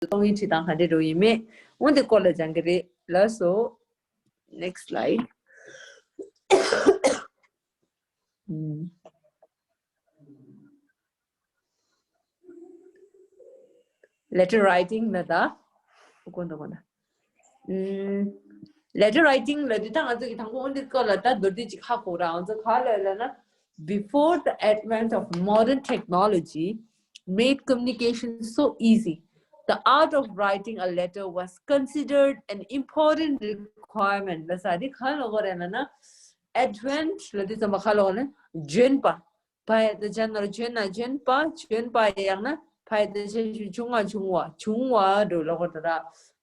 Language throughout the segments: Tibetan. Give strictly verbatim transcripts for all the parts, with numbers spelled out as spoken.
ཚོ་གཏོང་ཡིག་བྲིས་སྟངས་ག་འདྲས་འགྲོ་ཡིན་མེད། འོ་འདི་སྐོར་ལ་སྦྱང་གི་རེད། ལགས་སོ། Next slide. ཨུམ། Letter writing ལ་ད། གོ་འདུག་གོ་འདུག་ཨུམ། Letter writing ལ་དུས་ད་ང་ཚོ་གི་དང་པོ་འོ་འདི་སྐོར་ལ་ད་མདོར་བསྡུས་ཅིག་ཧ་གོ་ར། ང་ཚོ་ག་ལ་ལ་ན། Before the advent of modern technology made communication so easy, the art of writing a letter was considered an important requirement. ལ་ས་འདི་ག་ལ་གོ་ར་ལ་ན། Advent ལ་དུས་ཙམ་པ་ག་ལ་གོ་ན། བྱོན་པ། བ་ཡ་བཏགས་བྱ་ན་རོ་བྱོན་ན་བྱོན་པ། བྱོན་པ་ཡང་ན་བ་ཡ་བཏགས་བྱ་ཞབས་ཀྱུ་བྱུང་བ་བྱུང་བ་བྱུང་བ་འགྲོ་ལ་གོ་ད་ར།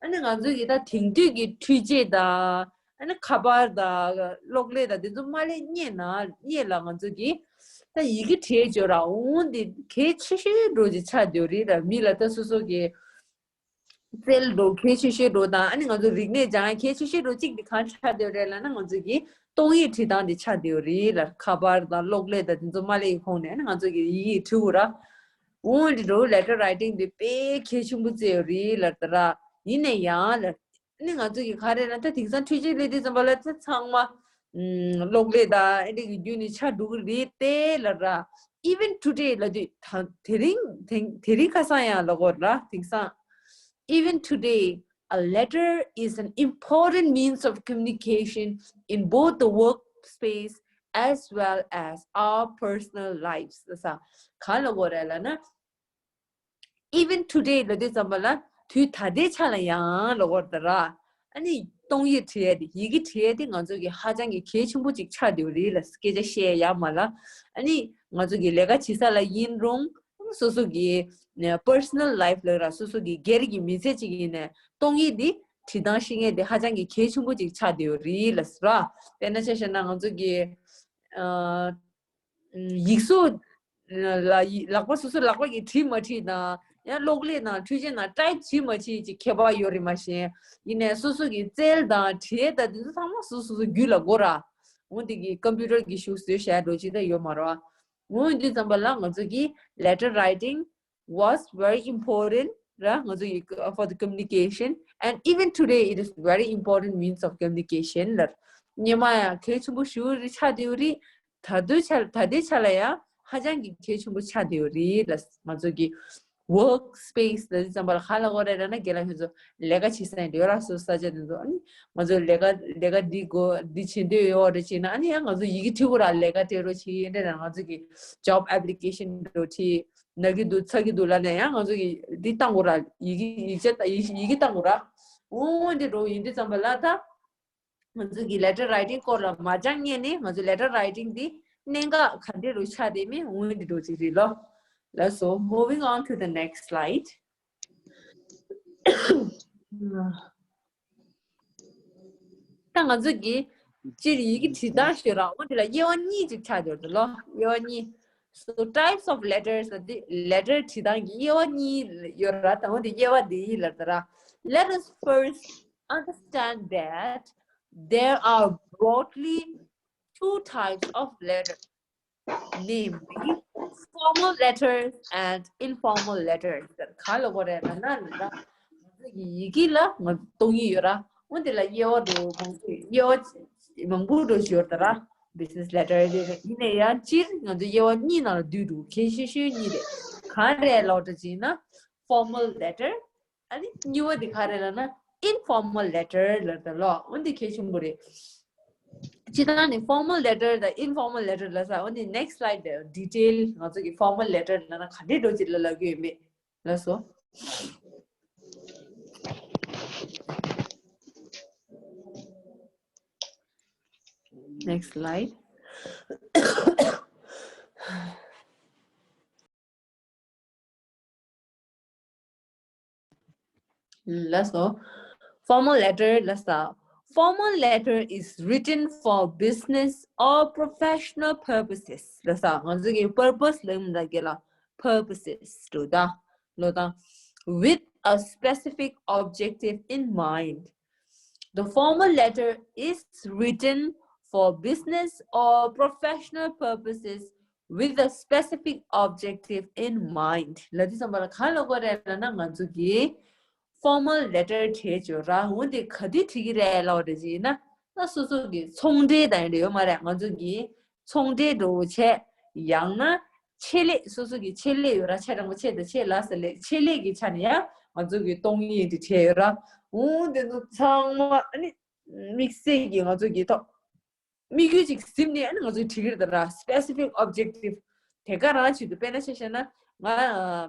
ཨ་ནི་ང་ཚོ་གི་ད་དེང་དུས་ཀྱི་འཕྲུལ་ཆས་དང་། ཨ་ནི་ཁ་པར་དང་གློག་ཀླད་དང་དེ་ཚོ་མ་ལས་རྙེད་ན་རྙེད་ལ་ང་ཚོ་གི་ད་ཡི་གེ་བྲིས་བྱོས་ར། འོང་འདི་གལ་ཆེ་ཤོས་འགྲོ་ཅིག་ཆགས་བསྡད་རེད་ར། མི་ལ་ད་སོ་སོ་གི་རྩལ་འགྲོ་གལ་ཆེ་ཤོས་འགྲོ་དང་། ཨ་ནི་ང་ཚོ་རིག་གནས་སྦྱང་ཡ་གལ་ཆེ་ཤོས་འགྲོ་གཅིག་འདི་གང་ཆགས་བསྡད་རེད་ལབ་ན། ང་ཚོ་གི་གཏོང་ཡིག་བྲིས་སྟངས་འདི་ཆགས་བསྡད་རེད་ལ། ཁ་པར་དང་གློག་ཀླད་དང་དེ་ཚོ་མ་ལས་ཡི་ཁོངས་ནས་ཨ་ནི་ང་ཚོ་གི་ཡི་གེ་བྲིས་དགོས་ར། འོང་འདི་འགྲོ་letter writing འདི་དཔེ་གལ་ཆེན་པོ་བརྩི་ཡོད་རེད་ལ་ད་ར། ཡིན་ན་ཡང་ལ། ཨ་ནི་ང་ཚོ་གི་ག་རེ་ན་ད་དེང་སང་འཕྲུལ་ཆས་སླེབས་དུས་ཙམ་པ་ལ་ད་ཚང་མ་ཨུམ། གློག་ཀླད་དང་ཨ་འདྲ་གི་བརྒྱུད་ནས་ཆགས་འགྲོ་གི་རེད་དེ་ལ་ར། Even today ལ་དུས་ད་དེ་རིང་དེ་དེ་རིང་ཁ་སང་ཡང་ལ་གོ་ར་དེང་སང་། Even today, a letter is an important means of communication in both the workspace as well as our personal lives. ལ་ས་ག་ལ་གོ་ར་ལ་ན། Even today ལ་དུས་ཙམ་པ་ལ་དུས་ད་ལྟའི་ཆ་ལ་ཡང་ལ་གོ་ད་ར། ཨ་ནི་གཏོང་ཡིག་བྲིས་ཡ་དེ་ཡི་གེ་བྲིས་ཡ་དེ་ང་ཚོ་གི་ཧ་ཅང་གི་གལ་ཆེན་པོ་ཅིག་ཆགས་བསྡད་ཡོད་རེད་ལ། སྐད་ཆ་བཤད་ཡ་མ་ལ། ཨ་ནི་ང་ཚོ་གི་ལས་ཀ་བྱེད་ས་ལ་ཡིན་རུང་། སོ་སོ་གི་ནས་personal life ལ་ར་སོ་སོ་གི་སྒེར་གྱི་མི་ཚེ་གཅིག་ཡིན་ནས་གཏོང་ཡིག་འདི་བྲིས་སྟངས་ཤེས་མཁན་དེ་ཧ་ཅང་གི་གལ་ཆེན་པོ་ཅིག་ཆགས་བསྡད་ཡོད་རེད་ལ་ཟེར་བ། དཔེར་ན་ཆ་བཞག་ན་ང་ཚོ་གི་ཨ། ཡིག་གཟུགས་ལ་ཡི་ལག་པ་སོ་སོ་ལག་པ་གིས་བྲིས་མ་བྲིས་དང་ཡང་གློག་ཀླད་ནང་འཕྲུལ་ཆས་ནང་type བྱས་མ་བྱས་ཀྱི་ཁྱད་པར་ཡོད་རེད་མ་གཞི། ཡིན་ནའི་སོ་སོ་གི་རྩལ་དང་བྲིས་དང་དེ་ཚོ་ཚང་མ་སོ་སོ་སོ་རྒྱུད་ལ་འགོ་ར། འོ་དེ་གི་computer གི་ཤུགས་བཟོས་བྱས་འགྲོ་ཅིག་ད་ཡོད་མ་རེད་བ། འོ་དེ་ཙམ་པ་ལ་ང་ཚོ་གི་letter writing was very important ར། ང་ཚོ་ཡི་for the communication and even today it is very important means of communication ལ། སྔོན་མ་ཡང་གལ་ཆེན་པོ་ཞེ་པོ་རེད་ཆགས་བསྡད་ཡོད་རེད། ད་དུང་ཆ་ད་ལྟའི་ཆ་ལ་ཡང་ཧ་ཅང་གི་གལ་ཆེན་པོ་ཆགས་བསྡད་ཡོད་རེད་ལ། ང་ཚོ་གི་work space ལ་ཙམ་པ་ལ་ག་ལ་གོ་རེད་ལབ་ན། རྒན་ལགས་ཁྱོད་ཚོ་ལས་ཀ་བྱེད་ས་ཡིན་འདྲ་ར། སོ་སོ་ས་ཆ་དེ་ཚོ་ཨ་ནི་ང་ཚོ་ལས་ཀ་ལས་ཀ་འདི་དགོས་འདི་བྱེད་འདོད་ཡོད་རེད་བྱས་ན། ཨ་ནི་ཡང་ང་ཚོ་ཡི་གེ་བྲིས་དགོས་ར། ལས་ཀ་སྤྲད་རོགས་བྱེད་འདྲ་ན་ང་ཚོ་གི་job application འགྲོ་བྲིས། ན་གི་འདུག་ཚ་གི་འདུག་ལབ་ནས་ཡང་ང་ཚོ་གི་འདི་བཏང་དགོས་ར། ཡི་གེ་ཡིག་ཆ་ཡི་ཡི་གེ་བཏང་དགོས་ར། འོ་འདི་འགྲོ་ཡིན་དུས་ཙམ་པ་ལ་ད་ང་ཚོ་གི་letter writing སྐོར་ལ་མ་སྦྱང་སྔོན་ནས་ང་ཚོ་letter writing འདི་གནད་འགག་ག་འདྲ་རུ་ཆགས་བསྡད་མེད། འོ་འདི་འགྲོ་ཅིག་རེད་ལོ། ལགས་སོ། Moving on to the next slide. ད་ང་ཚོ་གི་སྤྱིར་ཡི་གེ་བྲིས་སྟངས་ཤོད་ར། འོ་དེ་ལ་དབྱེ་བ་གཉིས་ཅིག་ཆགས་ཡོད་དོ་ལོ། དབྱེ་བ་གཉིས། So types of letters ལ་དེ་letter བྲིས་སྟངས་ཀྱི་དབྱེ་བ་གཉིས་ཡོད་ར། ད་འོ་དེ་དབྱེ་བ་དེ་ཡིན་ལ་ད་ར། Let us first understand that there are broadly two types of letters, namely formal letters and informal letters. ག་ལ་གོ་རེད་ལབ་ན་ལ་ང་ཚོ་གི་ཡི་གེ་ལ་ང་གཏོང་ཡིག་ཡོད་ར། འོ་དེ་ལ་དབྱེ་བ་འདུག་མང་པོ་དབྱེ་བ་མང་པོ་འགྲོ་ཞིག་ཡོད་ར། Business letter རེད། ཡིན་ནའི་ཡང་སྤྱིར་ང་ཚོ་དབྱེ་བ་གཉིས་ནང་ལ་བསྡུས་འདུག་གལ་ཆེ་ཤོས་གཉིས་རེད། ག་རེ་ལབ་ད་ཅིག་ན་formal letter ཨ་ནི་གཉིས་པ་དེ་ག་རེ་ལབ་ན་informal letter ལབ་ད་ལོ། འོ་འདི་གལ་ཆེན་པོ་རེད། སྤྱིར་བཏང་ནི་formal letter དང་informal letter ལབ་ས། འོ་འདི་next slide ལ་detail ང་ཚོ་གི་formal letter ལབ་ན་ག་འདྲའི་འགྲོ་ཅིག་ལ་ལབ་ཀྱི་ཡོད་མེད་ལབ་སོ། Next slide. ལགས་སོ། Formal letter ལབ་ས། Formal letter is written for business or professional purposes ལབ་ས། ང་ཚོ་གི་purpose ལབ་མི་འདྲ་གི་ལ། Purposes འགྲོ་ད་ལོ་དང་། With a specific objective in mind. The formal letter is written for business or professional purposes with a specific objective in mind. ལབ་དུས་ཙམ་པ་ལ་ག་ལ་གོ་རེད་ལབ་ན་ང་ཚོ་གི་ formal letter བྲིས་བྱོས་ར། འོན་ཏེ་ག་དུས་བྲིས་ཀྱི་རེད་ལབ་པ་རེད་ཅེ་ན། ད་སོ་སོ་གི་ཚོང་འབྲེལ་དང་འབྲེལ་ཡོད་མ་རེད། ང་ཚོ་གི་ཚོང་འབྲེལ་འགྲོ་བྱས། ཡང་ན་ཆེད་ལས། སོ་སོ་གི་ཆེད་ལས་ཡོད་ར། ཆ་དང་པོ་ཆེད་དང་ཆེད་ལ་ཟེར་ལས་ཆེད་ལས་ཀྱི་ཆ་ནས་ཡང་ང་ཚོ་གི་གཏོང་ཡིག་འདི་བྲིས་ཡོད་ར། འོན་ཏེ་ཚོ་ཚང་མ་ཨ་ནི་དམིགས་བསལ་གྱི་ང་ཚོ་གི་ཐོག་དམིགས་ཡུལ་ཅིག་ཟིན་ནས་ཨ་ནི་ང་ཚོས་བྲིས་ཀྱི་རེད་ད་ར། specific objective དེ་ག་རང་ཆེད་དུ། དཔེར་ན་ཆ་བཞག་ན་ང་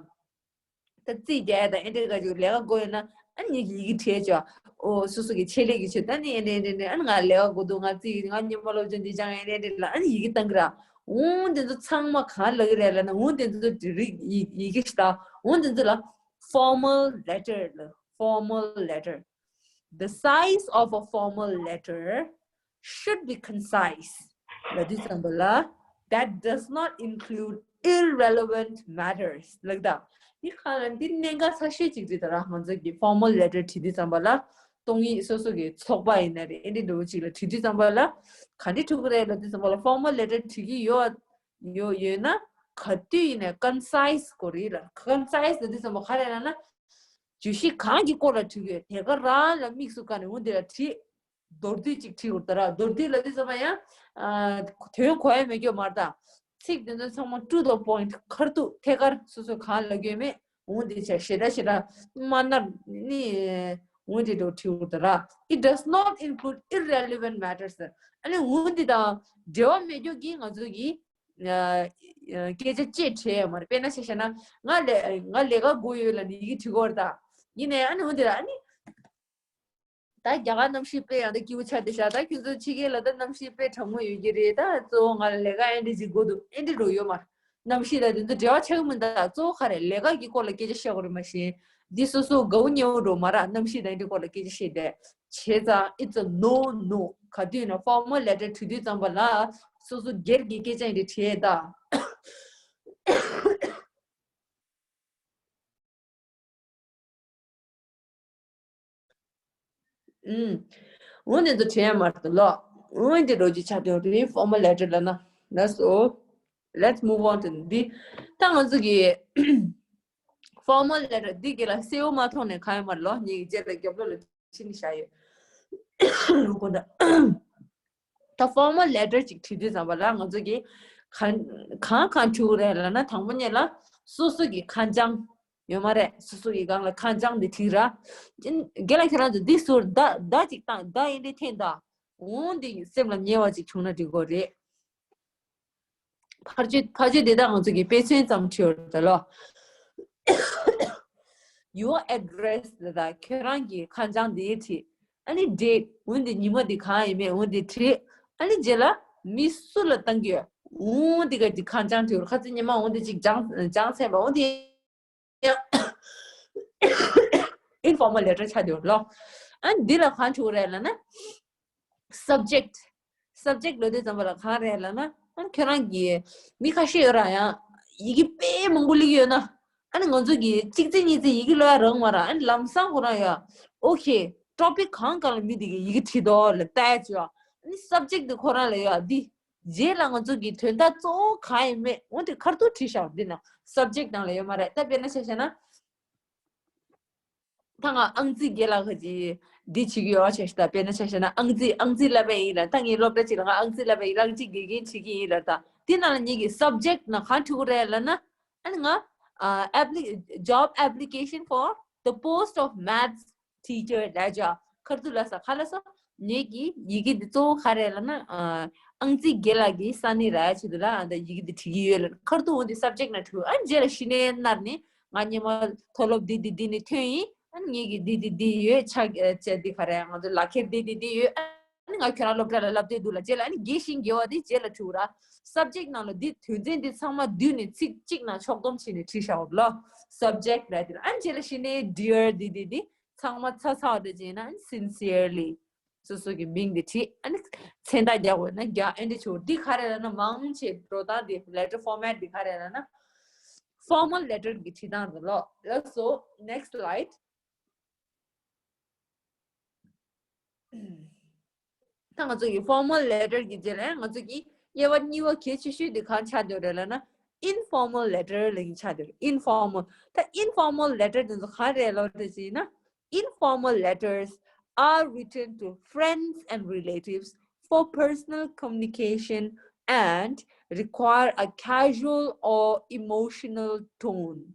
ད་རྩིས་རྒྱག་ཡ་དང་ཨེ་འདྲ་ག་ཅིག་ལས་ཀ་དགོས་ཡོད་ན་ཨ་ནི་ངས་ཡི་གེ་བྲིས་བྱས། ཨོ་སོ་སོ་གི་ཆེད་ལས་ཀྱི་ཆེད་དུ་ཨ་ནི་ཨེ་འདྲ་ཨེ་འདྲ་ཨེ་འདྲ། ཨ་ནི་ང་ལས་ཀ་དགོས་འདུག་ང་རྩིས་ང་སྔོན་མ་སློབ་སྦྱོང་འདི་སྦྱང་ཡ་ཨེ་འདྲ་ཨེ་འདྲ་ལབ་ཨ་ནི་ཡི་གེ་བཏང་གི་ར། འོ་དེ་ཚོ་ཚང་མ་གང་ལབ་ཀྱི་རེད་ལབ་ན། འོ་དེ་ཚོ་རིགས་ཡི་ཡི་གེ་ཞིག་དང་། འོ་དེ་ཚོ་ལ་formal letter ལབ། formal letter. The size of a formal letter should be concise. ལབ་དུས་ཙམ་པ་ལ། That does not include irrelevant matters. ལབ་ད། འདི་གང་ལ་འདི་གནད་འགག་ཆེ་ཤོས་ཅིག་རེད་ད་ར། ང་ཚོ་གི་formal letter བྲིས་དུས་ཙམ་པ་ལ། གཏོང་ཡིག་སོ་སོ་གི་ཚོགས་པ་ཡིན་ན་རེད། ཨེ་འདྲ་འདྲ་བོ་ཅིག་ལ་བྲིས་དུས་ཙམ་པ་ལ་ག་འདྲ་བྲིས་དགོས་རེད་ལབ་དུས་ཙམ་པ་ལ། formal letter བྲིས་ཀྱི་ཡོད་ཡོད་ཡོད་ན་ག་དུས་ཡིན་ནའི་concise དགོས་རེད་ལ། concise ལབ་དུས་ཙམ་པ་ག་རེ་ལབ་ན། བརྗོད་གཞི་གང་གི་སྐོར་ལ་བྲིས་ཡོད་དེ་ག་རང་ལ་དམིགས་སུ་བཀར་ནས་འོ་འདི་ལ་བྲིས། མདོར་བསྡུས་ཅིག་བྲིས་དགོས་ད་ར། མདོར་བསྡུས་ལབ་དུས་ཙམ་པ་ཡང་ཨ་དོན་གོ་ཡ་མེད་རྒྱུ་མ་རེད་ད། ཚིག་དེ་ཚོ་ཚང་མ་to the point ཁ་ཐུག་ཐད་ཀར་སོ་སོ་གང་ལབ་ཀྱི་ཡོད་མེད་འོ་འདི་བྱས། ཞེ་དྲག་ཞེ་དྲག་མ་ནར་ནི་འོ་འདི་འདྲ་བྲིས་དགོས་ད་ར། It does not include irrelevant matters. ཨ་ནི་འོ་འདི་དང་འབྲེལ་བ་མེད་རྒྱུ་གི་ང་ཚོ་གི་ཨ་ཨ་སྐད་ཆ་ཅིག་བྲིས་ཡོད་མ་རེད། དཔེར་ན་ཆ་བཞག་ན་ང་ལས་ང་ལས་ཀ་དགོས་ཡོད་ལབ་ནས་ཡི་གེ་བྲིས་ཀྱི་ཡོད་རེད་ད། ཡིན་ནའི་ཨ་ནི་འོ་འདི་ལ་ཨ་ནི། ད་རྒྱ་གར་གནམ་གཤིས་དཔེ་ཡག་འདུག་སྐྱིད་པོ་ཆགས་བསྡད་ཤག་ད་ཁྱོད་ཚོ་ཕྱི་རྒྱལ་ལ་ད་གནམ་གཤིས་དཔེ་གྲང་མོ་ཡོད་ཀྱི་རེད། ད་གཙོ་བོ་ང་ལ་ལས་ཀ་ཨེ་འདྲ་ཅིག་དགོས་འདུག་ཨེ་འདྲ་འདྲ་བོ་ཡོད་མ་རེད། གནམ་གཤིས་དང་དེ་ཚོ་འབྲེལ་བ་ཆགས་ཀྱི་མི་འདུག་གཙོ་བོ་ག་རེ་ལས་ཀ་གི་སྐོར་ལ་སྐད་ཆ་བཤད་དགོས་རེད། མ་གཞི་འདི་སོ་སོ་དགའ་པོ་ཉེ་པོ་འདྲ་བོ་མ་རེད། གནམ་གཤིས་དང་ཨེ་འདྲའི་སྐོར་ལ་སྐད་ཆ་བཤད་བསྡད་བྱས་ཙང་། It's a no no. ག་དུས་ཡིན་ན་formal letter བྲིས་དུས་ཙམ་པ་ལ་སོ་སོ་སྒེར་གྱི་སྐད་ཆ་ཨེ་འདྲ་བྲིས་ད། ཨུམ། འོ་དེ་ཚོ་བྲིས་ཡ་མ་རེད་ལོ། འོ་དེ་འདྲ་ཅིག་ཆགས་བསྡད་ཡོད་རེད། formal letter ལབ་ན། That's all. Let's move on to འདི། ད་ང་ཚོ་གི་formal letter འདི་གི་ལ་གསལ་པོ་མ་མཐོང་ནའི་གང་ཡང་མ་རེད་ལོ། ངས་རྗེས་ལ་རྒྱབ་ལོགས་ལ་ཕྱིན་ནས་བཞག་ཡོད། ཁོ་ད། ད་formal letter ཅིག་བྲིས་དུས་ཙམ་པ་ལ་ང་ཚོ་གི་གང་གང་གང་བྲིས་དགོས་རེད་ལབ་ན། དང་པོ་ཉིད་ལ་སོ་སོ་གི་ཁ་བྱང་ཡོད་མ་རེད། སོ་སོ་གི་སྒང་ལ་ཁ་བྱང་འདི་བྲིས་ར། རྒན་ལགས་ཁྱེད་རང་ཚོ་འདི་ཟུར་བརྡ་བརྡ་ཅིག་བཏང་། བརྡ་ཡིན་འདི་འཐེན་ད། འོང་འདི་སེམས་ལ་ཉེ་བ་ཅིག་བྱུང་ན་འགྲིག་གི་རེད། ཕར་ཕྱོགས་ཕར་ཕྱོགས་དེ་དག་ང་ཚོ་གི་དཔེ་མཚོན་ཙམ་བྲིས་ཡོད་རེད་ལོ། Your address ལ་ད་ཁྱོད་རང་གི་ཁ་བྱང་འདི་བྲིས། ཨ་ནི་date འོ་འདི་ཉི་མ་འདི་གང་ཡིན་མིན་འོ་འདི་བྲིས། ཨ་ནི་རྗེས་ལ་མི་སུ་ལ་བཏང་གི་ཡོད་འོ་འདི་ག་འདི་ཁ་བྱང་བྲིས་ཡོད། ཁ་ཚིག་སྔོན་མ་འོ་འདི་ཅིག་སྦྱངས་སྦྱངས་ཚར་བ་འོ་འདི། informal letter ཆགས་བསྡད་ཡོད་ལོ། ཨ་འདི་ལ་གང་བྲིས་དགོས་རེད་ལབ་ན། subject subject ལབ་དུས་ཙམ་པ་ལ་གང་རེད་ལབ་ན། ཨ་ཁྱོད་རང་གིས་མི་ཁ་ཤས་ཡོད་ར། ཡང་ཡི་གེ་དཔེ་མང་པོ་སླེབས་ཡོད་ན། ཨ་ནི་ང་ཚོ་གིས་གཅིག་ཚིག་གཉིས་ཚིག་ཡི་གེ་ཀློག་ཡ་རག་མ་ར། ཨ་ནི་ལམ་སང་ཁོ་རང་ཡ། okay, topic གང་གང་ལ་མི་དེ་གིས་ཡི་གེ་བྲིས་འདུག་ལབ་ལྟ་ཡ་བྱོས། ཨ་ནི་subject དེ་ཁོ་རང་ལ་ཡ་འདི། རྗེས་ལ་ང་ཚོ་གི་དོན་དག་གཙོ་བོ་གང་ཡིན་མེད་འོ་དེ་ཁ་ཐུག་བྲིས་བཞག་འདི་ན་subject ནང་ལ་ཡོད་མ་རེད། ད་དཔེར་ན་ཆ་བཞག་ན། ད་ང་ཨང་རྩིས་རྒན་ལགས་ཁ་ཅིག་འདི་བྱེད་ཀྱི་ཡོད་ཆ་ཞིག་ད་དཔེར་ན་ཆ་བཞག་ན་ཨང་རྩིས་ཨང་རྩིས་བསླབ་པ་ཡིན་ལ། ད་ངའི་སློབ་གྲྭ་ཅིག་ལ་ང་ཨང་རྩིས་བསླབ་པ་ཡིན། ཨང་རྩིས་དགེ་རྒན་བྱེད་ཀྱི་ཡིན་ལ། ད་འདི་ནང་ལ་ངེད་ཀྱི་subject ནང་གང་བྲིས་དགོས་རེད་ལབ་ན། ཨ་ནི་ང་ཨ་appli- job application for the post of maths teacher ལབ་ཅོག་ཁར་དུ་ལ་ས་ཁ་ལ་ས། ངེད་ཀྱི་ཡི་གེ་འདི་གཙོ་བོ་ག་རེ་ལབ་ན། ཨ་ཨང་རྩིས་རྒན་ལགས་ཀྱི་ས་གནས་རག་ཡ་ཆེད་དུ་ལ་ཨ་ད་ཡི་གེ་འདི་བྲིས་ཀྱི་ཡོད་ལ། ཁར་དུ་འོ་འདི་subject ནང་བྲིས། ཨ་རྗེས་ལ་གཞི་ནས་ནར་ནི་ང་སྔོན་མ་མཐོ་སློབ་འདི་འདི་འདི་ནས་ཐོན་ཡིན། ཨ་ངེད་ཀྱི་འདི་འདི་འདི་ཡོད་ཆ་ཆ་འདི་ག་རེ་ང་ཚོ་ལག་ཁྱེར་འདི་འདི་འདི་ཡོད། ཨ་ནི་ང་ཁྱོད་རང་སློབ་གྲྭ་ལ་བསླབ་བསྡད་འདུག་ལ། རྗེས་ལ་ཨ་ནི་དགེ་ཞིང་དགེ་བ་འདི་རྗེས་ལ་བྲིས་ར། subject ནང་ལ་འདི་དོན་ཚན་འདི་ཚང་མ་བསྡུས་ནས་ཚིག་གཅིག་ནང་ཕྱོགས་བསྡོམས་བྱས་ནས་བྲིས་བཞག་ལོ། subject ར་འདི་ལ། ཨ་ནི་རྗེས་ལ་གཞི་ནས་dear འདི་འདི་འདི། ཚང་མ་ཚ་ཚ་བ་འདྲ་བྱས་ན་sincerely སོ་སོ་གི་མིང་འདི་བྲིས། ཨ་ནི་མཚན་རྟགས་རྒྱག་དགོས་ན་རྒྱག་ཨེ་འདྲ་ཆོག་འདི་ག་རེ་ལབ་ན་མང་ཆེ་འགྲོ་སྟངས་འདི་letter format འདི་ག་རེ་ལབ་ན་formal letter གི་བྲིས་སྟངས་རེད་ལོ། ལགས་སོ། next slide. ད་ང་ཚོ་གི་formal letter གི་རྗེས་ལ་ང་ཚོ་གི་དབྱེ་བ་གཉིས་པ་གལ་ཆེ་ཤོས་འདི་གང་ཆགས་འདུག་རེད་ལབ་ན་informal letter ལབ་ཀྱི་ཆགས་འདུག informal. ད་informal letter འདི་ཚོ་ག་རེ་ལབ་རེད་ཟེར་ན། Informal letters are written to friends and relatives for personal communication and require a casual or emotional tone.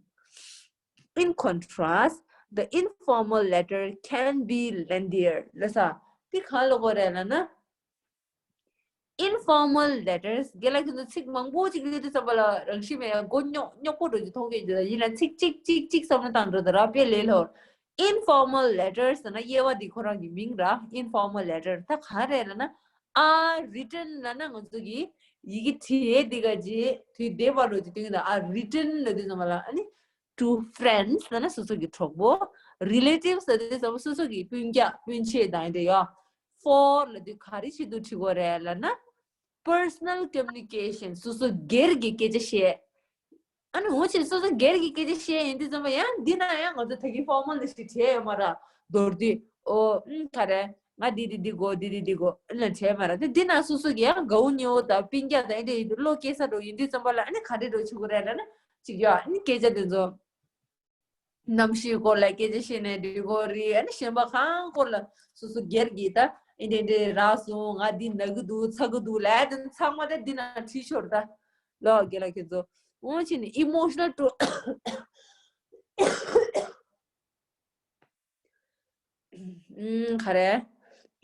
In contrast, the informal letter can be lengthier. ལ་ས། དེ་གང་ལ་གོ་རེད་ལ་ན། Informal letters. རྒན་ལགས་ཁྱེད་ཚོ་ཚིག་མང་པོ་ཅིག་ལས་དུས་ཙམ་པ་ལ་རང་ཤི་མེད་ཡ་མགོ་རྙོག་རྙོག་པོ་འགྲོ་རྒྱུ་མཐོང་གི་འདུག་ཡིན་ན་ཚིག་གཅིག་གཅིག་གཅིག་བསམ་བློ་བཏང་འགྲོ་ད་ར་དཔེ་ལས་སླ་བོ། Informal letters ཟེར་ན་དབྱེ་བ་འདི་ཁོ་རང་གི་མིང་ར། Informal letter ད་ག་རེ་ལབ་ན། are written ལབ་ན་ང་ཚོ་གི་ཡི་གེ་བྲིས་འདི་ག་ཅི་དུས་འདས་པ་རོ་ཅི་དུས་ན་are written ལབ་དུས་ཙམ་པ་ལ་ཨ་ནི། To friends ལབ་ན་སོ་སོ་གི་གྲོགས་པོ། Relatives ལབ་དུས་ཙམ་པ་སོ་སོ་གི་སྤུན་ཀྱག་སྤུན་མཆེད་དང་འདྲ་ཡོད། For ལབ་དུས་ག་རེ་བྱེད་དུ་བྲིས་དགོས་རེད་ལབ་ན། Personal communication སོ་སོ་སྒེར་གྱི་སྐད་ཆ་བཤད། ཨ་ནི་འོ་ཆེ་སོ་སོ་སྒེར་གྱི་སྐད་ཆ་བཤད་ཡིན་དུས་ཙམ་པ་ཡང་འདི་ན་ཡང་ང་ཚོ་ད་གིན་formal ལ་ཞིག་བྱས་ཡོད་མ་ར། མདོར་བསྡུས་ཨོ་ཨུམ་ག་རེ་ང་འདི་འདི་འདི་དགོས་འདི་འདི་འདི་དགོས་ཨ་ལ་བྱས་མ་ར། དེ་འདི་ན་སོ་སོ་གི་ཡང་དགའ་བོ་ཉེ་བོ་དང་སྤུན་ཀྱག་དང་ཨེ་འདྲ་ཡིན་དུས་བློ་སྐྱེ་ས་འགྲོ་ཡིན་དུས་ཙམ་པ་ལ་ཨ་ནི་ག་འདྲ་འགྲོ་ཆུ་གུ་རེད་ལ་ན་ཅིག་ཡོད་ཨ་ནི་སྐད་ཆ་དེ་ཚོ། གནམ་གཤིས་སྐོར་ལ་སྐད་ཆ་བཤད་ནས་འགྲིག་གོ་རེད། ཨ་ནི་གཞན་པ་གང་སྐོར་ལ་སོ་སོ་སྒེར་གྱིས་ད་ཨེ་འདྲ་འདྲ་རག་སོང་ང་འདི་ན་གི་འདུག་ཚ་གི་འདུག་ལབ་དེ་ཚང་མ་ད་འདི་ན་བྲིས་ཆོག་རེད་ད། ལོ་རྒན་ལགས་ཁྱེད་ཚོ་འོང་ཕྱིན་ནས་emotional tone ཨུམ་ག་རེ།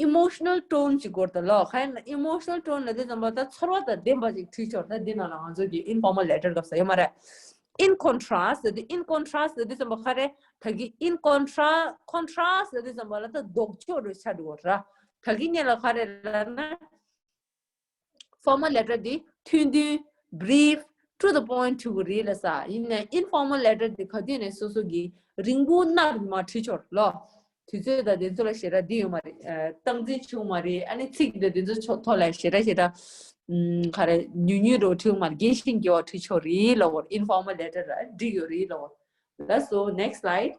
emotional tone ཅིག་དགོས་ད་ལོ། ག་ཡིན་ན་emotional tone ལབ་དུས་ཙམ་པ་ད་ཚོར་བ་དང་ལྡན་པ་ཅིག་བྲིས་ཆོག་ད་འདི་ནང་ལ་ང་ཚོ་གི་informal letter སྐབས་སུ་ཡོད་མ་རེད། In contrast ལབ་དུས་in contrast ལབ་དུས་ཙམ་པ་ག་རེ། ད་གི་in contra- contrast ལབ་དུས་ཙམ་པ་ལ་ད་ལྡོག་ཕྱོགས་རུ་ཆགས་འགྲོ་གི་ར། ད་གི་སྔོན་ལ་ག་རེ་ལབ་ན། Formal letter འདི་ཐུང་ཐུང་brief to the point ཆུ་གུ་རེད་ལ་ས། ཡིན་ནའི་informal letter འདི་ག་དུས་ནས་སོ་སོ་གི་རིང་པོ་ནར་མ་བྲིས་ཆོག་ལོ། དུས་ཚོད་དང་དེ་ཚོ་ལ་ཞེ་དྲག་འདི་ཡོད་མ་རེད། སྟངས་འཛིན་བྱུང་མ་རེད། ཨ་ནི་ཚིག་འདི་དེ་ཚོ་ཆོ་ཐོག་ལ་ཞེ་དྲག་ཞེ་དྲག་ག་རེ་ཉུང་ཉུང་རོ་བྲིས་མ་རེད། རྒྱས་ཤིང་རྒྱས་པ་བྲིས་ཆོག་རེད་ལ་བོར། informal letter ལ་འགྲིག་ཡོད་རེད་ལ་བོར། ལ་སོ་next slide.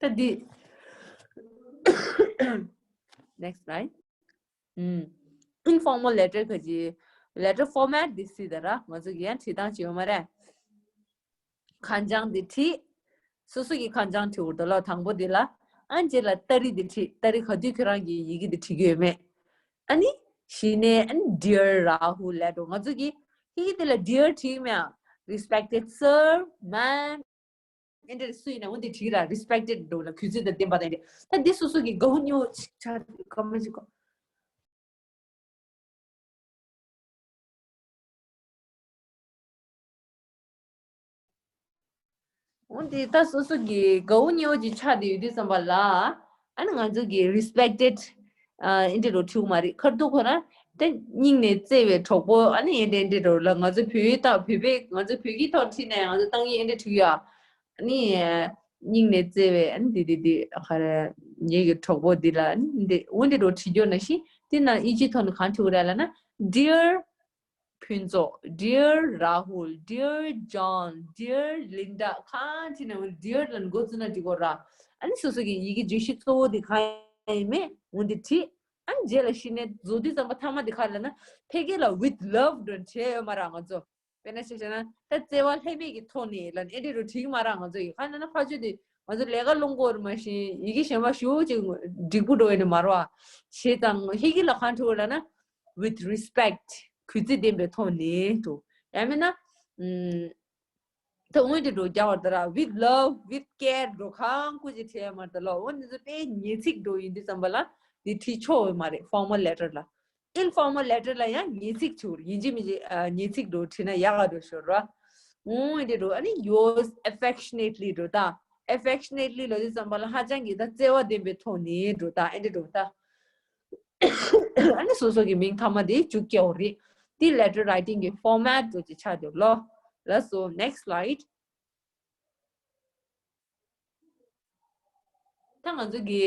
ད་འདི། next slide. ཨུམ། informal letter ག་ཅི། letter format འདི་སྲིད་ད་ར་ང་ཚོ་གི་ཡང་བྲིས་སྟངས་ཅི་ཡོད་མ་རེད། ཁ་བྱང་འདི་བྲིས། སོ་སོ་གི་ཁ་བྱང་བྲིས་འུར་ད་ལོ་དང་པོ་འདི་ལ། ཨན་ཅེ་ལ་ཏ་རི་འདི་བྲིས། ཏ་རི་ག་དུས་ཁྱོད་རང་གི་ཡི་གེ་འདི་བྲིས་རྒྱུ་ཡོད་མེད། ཨ་ནི། གཞི་ནས་ཨ་ནི་dear Rahul ལབ་འགྲོ་ང་ཚོ་གི་ཡི་གེ་འདི་ལ་dear བྲིས་མེད་ཨ། respected sir, ma'am ཨེ་འདྲ་སུ་ཡིན་ན་འོ་འདི་བྲིས་ར་respected འགྲོ་ལ་གུས་བརྩི་དང་ལྡན་པ་དང་འདྲ། ད་འདི་སོ་སོ་གི་དགའ་བོ་ཉེ་བོ་ཆགས་ཀ་མ་ཞིག་གོ། འོ་འདི་ད་སོ་སོ་གི་དགའ་བོ་ཉེ་བོ་ཅིག་ཆགས་བསྡད་ཡོད་དུས་ཙམ་པ་ལ། ཨ་ནི་ང་ཚོ་གི་respected ཨ་ཨེ་འདྲ་རོ་ཁྲིའུ་མ་རེད་ཁར་དུ་ཁོ་རང་ད་སྙིང་ནས་བརྩེ་བའི་གྲོགས་པོ་ཨ་ནི་ཨེ་འདྲ་ཨེ་འདྲ་རོ་ལ་ང་ཚོ་བོད་ཡིག་ད་བོད་པའི་ང་ཚོ་བོད་ཡིག་ཐོག་ཁྲིད་ནས་ང་ཚོ་ཏང་ཡིག་ཨེ་འདྲ་ཁྲིད་ཡོད་ཨ། ཨ་ནི། སྙིང་ནས་བརྩེ་བའི་ཨ་ནི་འདི་འདི་འདི་ག་རེ། ངེད་ཀྱི་གྲོགས་པོ་འདི་ལ་ཨ་ནི་འདི་འོ་འདི་འགྲོ་བྲིས་རྒྱུ་ན་ཤི་འདི་ན་ཨིན་ཇི་ཐོག་ནས་གང་བྲིས་རེད་ལབ་ན། Dear ཕུན་ཚོགས། Dear Rahul, Dear John, Dear Linda གང་བྲིས་ན་འོ་འདི་འདི་ལ་འགོ་བཙུགས་ན་འགྲིག་གོ་ར། ཨ་ནི་སོ་སོ་གི་ཡི་གེ་བརྗོད་གཞི་གཙོ་བོ་འདི་གང་ཡིན་མེད་འོ་འདི་བྲིས། ཨ་ནི་རྗེས་ལ་ཤི་ནས་བཟོ་དུས་ཙམ་པ་ཐ་མ་འདི་ག་རེ་ལབ་ན་ཕ་གི་ལ་with love འགྲོ་བྱས་ཡོད་མ་ར་ང་ཚོ། དཔེར་ན་ཆ་བཞག་ན་ད་བརྩེ་བ་ལྷད་མེད་ཀྱི་ཐོག་ནས་ལ་ཨེ་འདྲ་རུ་བྲིས་མ་རག་ང་ཚོ་ཡི་ག་ན་ན་ཕ་ཆོས་དེ་ང་ཚོ་ལས་ཀ་སློང་གོ་རུ་མ་ཤེས་ཡི་གེ་གཞན་པ་ཞུ་ཅིག་འགྲིག་པོ་འགྲོ་ཡི་ནི་མ་རོ་ཨ། ཞེས་དང་ཧི་གི་ལ་གང་ཐུག་ལ་ན་with respect གུས་བརྩི་ལྡན་པའི་ཐོག་ནས་འགྲོ་ཡང་མིན་ན་ད་འོན་ཏེ་འགྲོ་རྒྱ་བར་ད་ར་with love with care འགྲོ་གང་ཀུ་ཅི་བྲིས་མ་ད་ལོ་འོན་ཏེ་ཚོ་དཔེ་ཉེ་ཚིག་འགྲོ་ཡིན་དུས་ཙམ་པ་ལ་དེ་བྲིས་ཆོག་ཡོད་མ་རེད་formal letter ལ། Informal letter ལ་ཡང་ཉེ་ཚིག་བྱུར་ཡིན་གཅིག་མིན་གཅིག་ཉེ་ཚིག་འགྲོ་བྲིས་ན་ཡག་ག་འགྲོ་ཤོར་ར། འོང་ཨེ་འདྲ་འགྲོ་ཨ་ནི་yours affectionately འགྲོ་ད། affectionately ལོ་དེ་ཙམ་པ་ལ་ཧ་ཅང་གི་ད་བརྩེ་བ་ལྡན་པའི་ཐོག་ནས་འགྲོ་ད་ཨེ་འདྲ་འགྲོ་ད། ཨ་ནི་སོ་སོ་གི་མིང་ཐ་མ་དེ་བཅུག་སྐྱེའོ་རེད། དེ་letter writing གི་format འགྲོ་ཅིག་ཆགས་འགྲོ་ལོ། ལ་སོ་next slide། ད་ང་ཚོ་གི་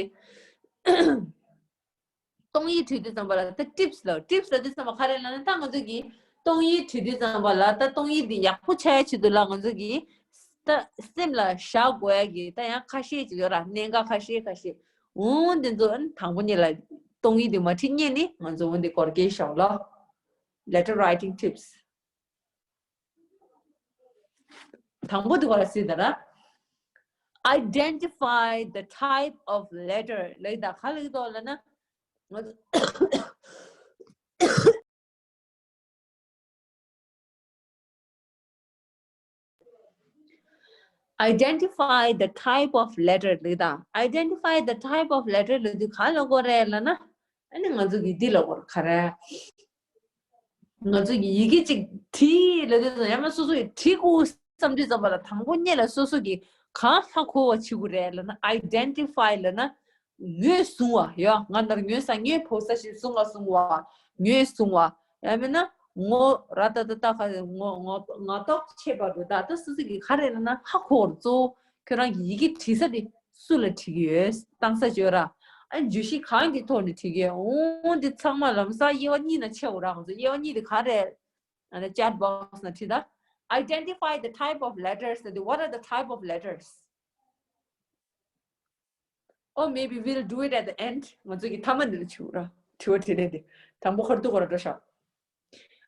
གཏོང་ཡིག་བྲིས་དུས་ཙམ་པ་ལ་ད་tips ལ་tips ལ་དུས་ཙམ་པ་ག་རེ་ལབ་ན་ད་ང་ཚོ་གི་གཏོང་ཡིག་བྲིས་དུས་ཙམ་པ་ལ་ད་གཏོང་ཡིག་འདི་ཡག་པོ་ཆགས་ཡ་ཆེད་དུ་ལ་ང་ཚོ་གི་ད་སེམས་ལ་བཞག་དགོས་ཡ་གི་ད་ཡང་ཁ་ཤས་ཅིག་ཡོད་ར་གནད་འགག་ཁ་ཤས་ཁ་ཤས་འོང་དེ་ཚོ་དང་པོ་ཉིད་ལ་གཏོང་ཡིག་འདི་མ་བྲིས་སྔོན་ནས་ང་ཚོ་འོང་དེ་སྐོར་སྐད་ཤོག་ལ་letter writing tips དང་པོ་དེ་ག་ལ་སྲིད་ད་ར། Identify the type of letter. ལབ་ད་ག་ལབ་ཀྱི་འདུག་ལབ་ན། Identify the type of letter ལབ་ད། Identify the type of letter ལབ་དུས་ག་ལབ་དགོས་རེད་ལབ་ན། ཨ་ནི་ང་ཚོ་གིས་འདི་ལབ་དགོས་རེད། ག་རེ། ང་ཚོ་གིས་ཡི་གེ་གཅིག་བྲིས་ལབ་དུས་ཙམ་ཡང་ན་སོ་སོ་ཡིས་བྲིས་དགོས་བསམ་དུས་ཙམ་པ་ལ་དང་པོ་ཉིད་ལ་སོ་སོ་གིས་གང་ཧ་གོ་བ་བྱེད་དགོས་རེད་ལབ་ན། Identify ལབ་ན་ངོས་བཟུང་བ་ཡ། ང་ནར་ངོས་ས་ངོས་བོ་ས་ཞིག་བཟུང་བ་བཟུང་བ། ངོས་བཟུང་བ། ཡང་མིན་ན་ངོ་ར་ཏ་ཏ་ཏ་ཁ་ངོ་ངོ་ང་ཏོག་ཆེ་བ་རུ་ད་ད་སོ་སོ་གིས་ག་རེ་ལབ་ན་ཧ་གོ་བར་གཙོ་བོ་ཁྱོད་རང་གི་ཡི་གེ་བྲིས་ས་དེ་སུ་ལ་བྲིས་ཀྱི་ཡོད། བཏང་ས་བརྗོད་ར། ཨ་བརྗོད་གཞི་གང་གི་ཐོག་ནས་བྲིས་ཀྱི་ཡོད། འོ་འདི་ཚང་མ་ལམ་སང་དབྱེ་བ་གཉིས་ན་ཕྱེ་འོ་ར། ང་ཚོ་དབྱེ་བ་གཉིས་དེ་ག་རེ། ཨ་ནི་chat box ན་བྲིས་ད། Identify the type of letters. What are the type of letters? Or maybe we'll do it at the end. ང་ཚོ་གི་མཐའ་མ་འདི་ལ་བྱེད་ར། དྲི་བ་དྲིས་ལན་འདི་དང་པོ་ཁར་ཐུག་གོ་ར་འགྲོ་ཤག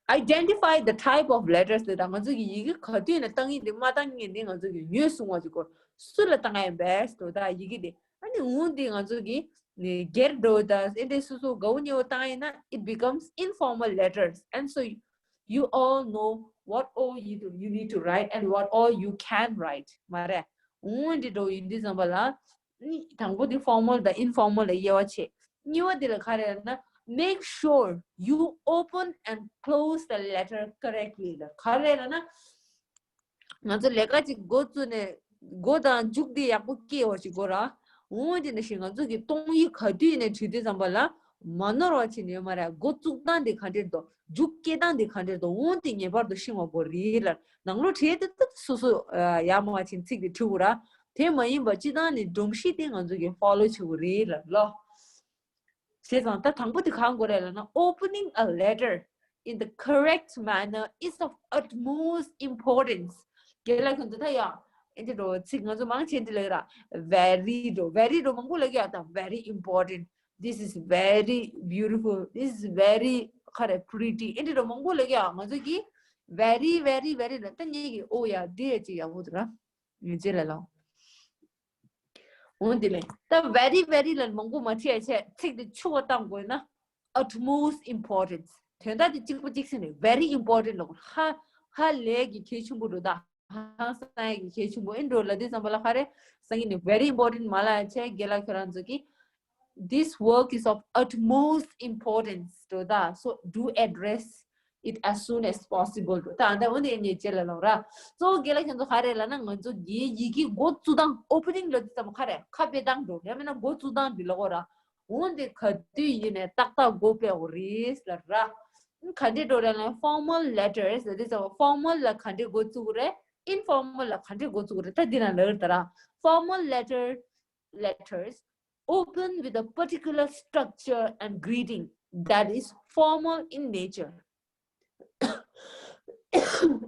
Identify the type of letters ལབ་ད། ང་ཚོ་གི་ཡི་གེ་ག་དུས་ནས་བཏང་ཡིན་དེ་མ་བཏང་ངེས་ནས་ང་ཚོ་གི་ངོས་བཟུང་བ་ཅིག་གོ། སུ་ལ་བཏང་ཡ་ཡིན་པས་ལོ་ད་ཡི་གེ་དེ། ཨ་ནི་འོ་འདི་ང་ཚོ་གི་ནི་སྒེར་འགྲོ་ད་ཨེ་འདྲའི་སོ་སོ་དགའ་བོ་ཉེ་བོ་བཏང་ཡིན་ན། It becomes informal letters, and so you all know what all you do, you need to write and what all you can write. མ་རེད། འོ་འདི་འགྲོ་ཡིན་དུས་ཙམ་པ་ལ། ནི་དང་པོ་དེ་formal དང་informal ལ་དབྱེ་བ་ཕྱེ། གཉིས་པ་དེ་ལ་ག་རེ་ལབ་ན། Make sure you open and close the letter correctly ལ་ག་རེ་ལབ་ན། ང་ཚོ་ལས་ཀ་ཅིག་འགོ་བཙུགས་ནས་འགོ་དང་མཇུག་དེ་ཡག་པོ་སྐྱེལ་བ་ཞིག་དགོས་ར། འོ་དེ་ནང་བཞིན་ང་ཚོ་གི་གཏོང་ཡིག་ག་དུས་ནས་བྲིས་དུས་ཙམ་པ་ལ་མ་ནོར་བ་བྱས་ནས་ཡོད་མ་རེད། འགོ་བཙུགས་སྟངས་དེ་ག་འདྲས་འདུག་མཇུག་སྐྱེལ་སྟངས་དེ་ག་འདྲས་འདུག་འོ་དེ་ངེས་པར་དུ་ཤེས་པ་དགོས་རེད་ལ། ནང་ལོགས་བྲིས་དུས་ད་སོ་སོ་ཡ་མ་བྱས་ཚིག་དེ་བྲིས་དགོས་ར། དེ་མ་ཡིན་པ་སྤྱི་བཏང་ནས་སྒྲོམ་གཞི་དེ་ང་ཚོ་གིས་follow བྱེད་དགོས་རེད་ལ་ལོ། བྱས་ཙང་ད་དང་པོ་དེ་གང་དགོས་རེད་ལབ་ན། Opening a letter in the correct manner is of utmost importance. རྒན་ལགས་ཁྱོད་ཚོ་ད་ཡ་ཨེ་འདྲ་འགྲོ་ཚིག་ང་ཚོ་མང་ཆེ་འདི་ལ་ཡོད་ར། Very འགྲོ། Very འགྲོ་མང་པོ་ལ་ཡོད་ད། Very important. This is very beautiful. This is very ག་རེ་pretty. ཨེ་འདྲ་འགྲོ་མང་པོ་ལ་ཡོད། ང་ཚོ་གིས་very very very ལ་ད་ངེད་ཀྱིས་ཨོ་ཡ་འདི་ཡ་ཅིག་ཡག་པོ་འདུག་ར། ངེད་ཅེ་ལ་ལོ། འོ་འདི་ལས་ད་very very ལ་མང་པོ་མ་བྲིས་བྱས་ཚིག་འདི་ཕྱུག་པ་བཏང་དགོས་ན། Utmost importance. དོན་དག་འདི་གཅིག་པ་གཅིག་ཟིན་ནས་very important ལ་ཧ་ཧ་ལས་ཀྱི་གལ་ཆེན་པོ་འགྲོ་ད། ཧང་སང་ཡ་གི་གལ་ཆེན་པོ་ཨེ་འགྲོ་ལ་དེ་ཙམ་པ་ལ་ཧ་རེ་སང་གི་ནས་very important མ་ལ་བྱས་རྒན་ལགས་ཁྱོད་རང་ཚོ་གིས། This work is of utmost importance འགྲོ་ད། So do address it as soon as possible འགྲོ་ད། ཨ་ད་འོ་འདི་ངེད་ཅེ་ལ་ལོ་ར། གཙོ་བོ་རྒན་ལགས་ཁྱོད་ཚོ་ག་རེ་ལབ་ན། ང་ཚོ་གི་ཡི་གེ་འགོ་བཙུགས་སྟངས་opening ལ་དེ་ཙམ་ག་རེ་ཁ་དཔེ་བཏང་འགྲོ་ཡང་མིན་ན་འགོ་བཙུགས་སྟངས་འདི་ལ་གོ་ར། འོ་འདི་ག་དུས་ཡིན་ནས་ཏག་ཏག་འགོ་དཔེ་འོ་རེད་ལ་ར། ག་འདྲེ་འགྲོ་ར་ལ་formal letters ལ་དེ་ཙམ་formal ལ་ག་འདྲེ་འགོ་བཙུགས་རེད། Informal ལ་ག་འདྲེ་འགོ་བཙུགས་རེད། ད་འདི་ན་ལར་ད་ར། Formal letter letters open with a particular structure and greeting that is formal in nature.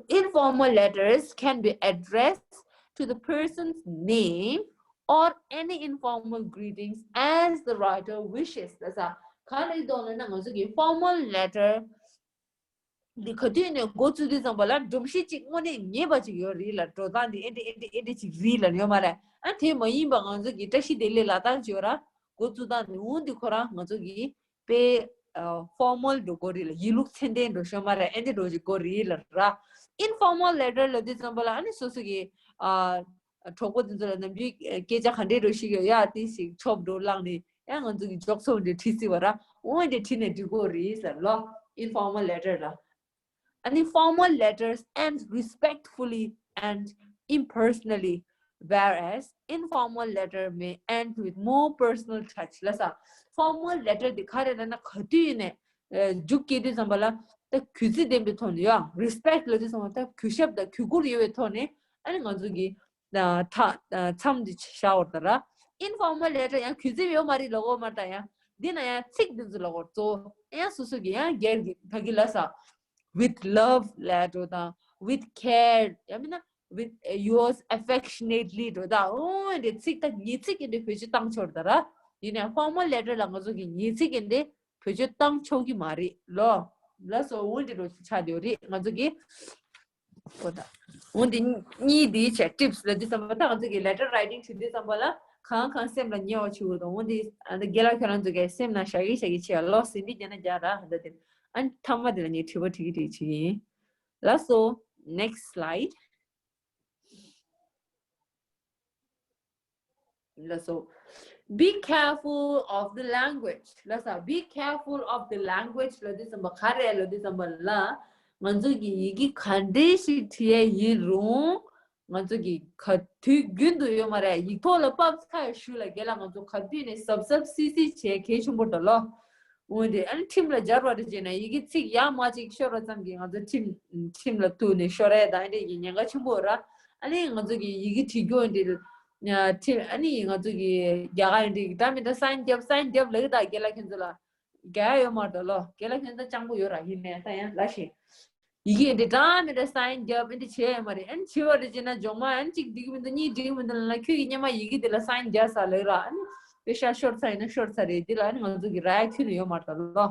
Informal letters can be addressed to the person's name or any informal greetings as the writer wishes. ད་ས་ག་ལ་ཡི་དོན་ལ་ན་ང་ཚོ་གི་formal letter འདི་ག་དུས་ནས་འགོ་བཙུགས་དུས་ཙམ་པ་ལ་སྒྲོམ་གཞི་གཅིག་དངོས་གནས་ངེས་པ་ཅིག་ཡོད་རེད་ལ། འགྲོ་སྟངས་འདི་ཨེ་འདྲ་ཨེ་འདྲ་ཨེ་འདྲ་ཅིག་རེད་ལ་ཡོད་མ་རེད། ཨ་དེ་མ་ཡིན་པ་ང་ཚོ་གི་བཀྲ་ཤིས་བདེ་ལེགས་ལབ་སྟངས་ཅིག་ཡོད་ར། འགོ་བཙུགས་སྟངས་འདི་འོ་འདི་ཁོ་རང་ང་ཚོ་གི་དཔེ་ཨ་formal འགྲོ་དགོས་རེད་ལ། ཡིན་ལུགས་ཚད་ལྡན་འགྲོ་ཤོད་མ་རེད། ཨེ་འདྲ་འགྲོ་ཅིག་དགོས་རེད་ལ་ར། Informal letter ལབ་དུས་ཙམ་པ་ལ་ཨ་ནི་སོ་སོ་གི་ཨ་གྲོགས་པོ་དེ་ཚོ་ལ་ནམ་རྒྱུན་སྐད་ཆ་ག་འདྲས་འགྲོ་ཤེས་ཀྱི་ཡོད་ཡ་དེ་ཞིག་ཆོབ་འགྲོ་བླངས་ནས། ཡང་ང་ཚོ་གི་འཇོག་ཚོགས་འདྲ་བྲིས་སྲིད་པ་ར། འོ་འདྲ་བྲིས་ནས་འབྲི་དགོས་རེད་ཟེར་ལོ། Informal letter ལ། ཨ་ནི་formal letters end respectfully and impersonally, whereas informal letter may end with more personal touch. ལ་ས་formal letter འདི་ག་རེ་རེད་ན་ག་དུས་ནས་མཇུག་སྐྱེལ་དུས་ཙམ་པ་ལ་ད་གུས་བརྩི་ལྡན་པའི་ཐོག་ནས་ཡོད། Respect ལ་དུས་ཙམ་པ་ད་གུས་ཞབས་དང་གུས་བཀུར་ཡོད་པའི་ཐོག་ནས་ཨ་ནི་ང་ཚོ་གི་ད་མཚམས་འདི་བཞག་འོར་ད་ར། Informal letter ཡང་གུས་བརྩི་ཡོད་མ་རེད་ལོ་གོ་མར་ད་ཡང་འདི་ན་ཡང་ཚིག་འདི་ཚོ་ལོ་གོ་གཙོ་ཡང་སོ་སོ་གི་ཡང་སྒེར་གྱི་ཕ་གི་ལ་ས་with love ལ་འགྲོ་དང་with care ཡང་མིན་ན་with yours affectionately འགྲོ་དང་འོ་འདི་ཚིག་ད་ཉེས་ཚིག་གི་འདི་བེད་སྤྱོད་བཏང་ཆོག་ད་ར། ཡིན་ནའང་formal letter ལ་ང་ཚོ་གི་ཉེས་ཚིག་གི་འདི་བེད་སྤྱོད་བཏང་ཆོག་གི་མ་རེད་ལོ། ལ་སོ་འོ་འདི་འགྲོ་ཆགས་ཡོད་རེད་ང་ཚོ་གི། གོ་ད། འོ་འདི་གཉིས་འདི་བྱས་ཊིབ་སི་ལབ་དུས་ཙམ་པ། ད་ང་ཚོ་གི་ལེ་ཊར་རའི་ཊིང་བྱེད་དུས་ཙམ་པ་ལ་གང་གང་སེམས་ལ་ཉེ་བ་བྱེད་དགོས་དང་། འོ་འདི་ཨ་ད་རྒན་ལགས་ཁྱོད་རང་ཚོ་གི་སེམས་ནང་བཞག་གི་བཞག་གི་བྱས་ལོ་ཟིན་འདི་རྒྱ་ན་རྒྱ་ར་ཧ་ད་དེ། ཨ་ནི་མཐའ་མ་དེ་ལ་ངས་དྲི་བ་དྲི་གི་དྲི་བྱེད་ཀྱི་ཡིན། ལགས་སོ། Next slide. ལགས་སོ། Be careful of the language. ལགས་སོ། Be careful of the language ལབ་དུས་ཙམ་པ་ག་རེ་ལབ་དུས་ཙམ་པ་ལ། ང་ཚོ་གི་ཡི་གེ་ག་འདྲས་ཤིག་བྲིས་ཡས་ཡིན་རུང་། ང་ཚོ་གི་ག་དུས་རྒྱུན་དུ་ཡོད་མ་རེད། ཡིག་ཐོག་ལ་ཕབ་ཚར་ཞུ་ལ་རྒན་ལགས་ང་ཚོ་ག་དུས་ནས་གཟབ་གཟབ་སིག་སིག་བྱས་གལ་ཆེན་པོ་རེད་ལོ། འོན་ཏེ་ཨ་ནི་ཁྲིམས་ལ་སྦྱར་བ་རེད་ཅེ་ན། ཡི་གེ་ཚིག་ཡར་མར་ཅིག་ཤོར་བ་ཙམ་གྱིས་ང་ཚོ་ཁྲིམས་ཁྲིམས་ལ་ཐུག་ནས་ཤོར་ཡས་དང་ཨ་འདྲས་ཀྱི་ཉེན་ཁ་ཆེན་པོ་ར། ཨ་ནི་ང་ཚོ་གི་ཡི་གེ་བྲིས་རྒྱུ་འདི་ཁྲིམས་ཨ་ནི་ང་ཚོ་གི་རྒྱ་གར་འདི་འདྲ་མི་འདྲ་སའིན་རྒྱབ་སའིན་རྒྱབ་ལབ་ད་རྒན་ལགས་ཁྱེད་ཚོ་ལ་རྒྱ་ཡོད་མ་རེད་ལོ། རྒན་ལགས་ཁྱེད་ཚོ་སྤྱང་པོ་ཡོད་ར། ཡིན་ནའི་ད་ཡང་ལ་ཞིག་ཡི་གེ་འདི་འདྲ་མི་འདྲ་སའིན་རྒྱབ་ཨ་འདྲས་བྱས་ཡོད་མ་རེད། ཨ་ནི་བྱས་པ་རེད་ཅེ་ན་མགྱོགས་མ་ཨ་ནི་གཅིག་འགྲིག་གི་མི་འདུག་གཉིས་འགྲིག་གི་མི་འདུག་ལབ་ན། ཁྱོད་ཀྱིས་སྔོན་མ་ཡི་གེ་འདི་ལ་སའིན་རྒྱག་ས་ལབ་ར། ཨ་ནི་པེ་ཤག་ཤོར་ཚར་ཡིན་ན་ཤོར་ཚར་རེད། འདི་ལ་ཨ་ནི་ང་ཚོ་གི་ར་ཡ་ཁྱོན་ནས་ཡོད་མ་རེད་ལོ།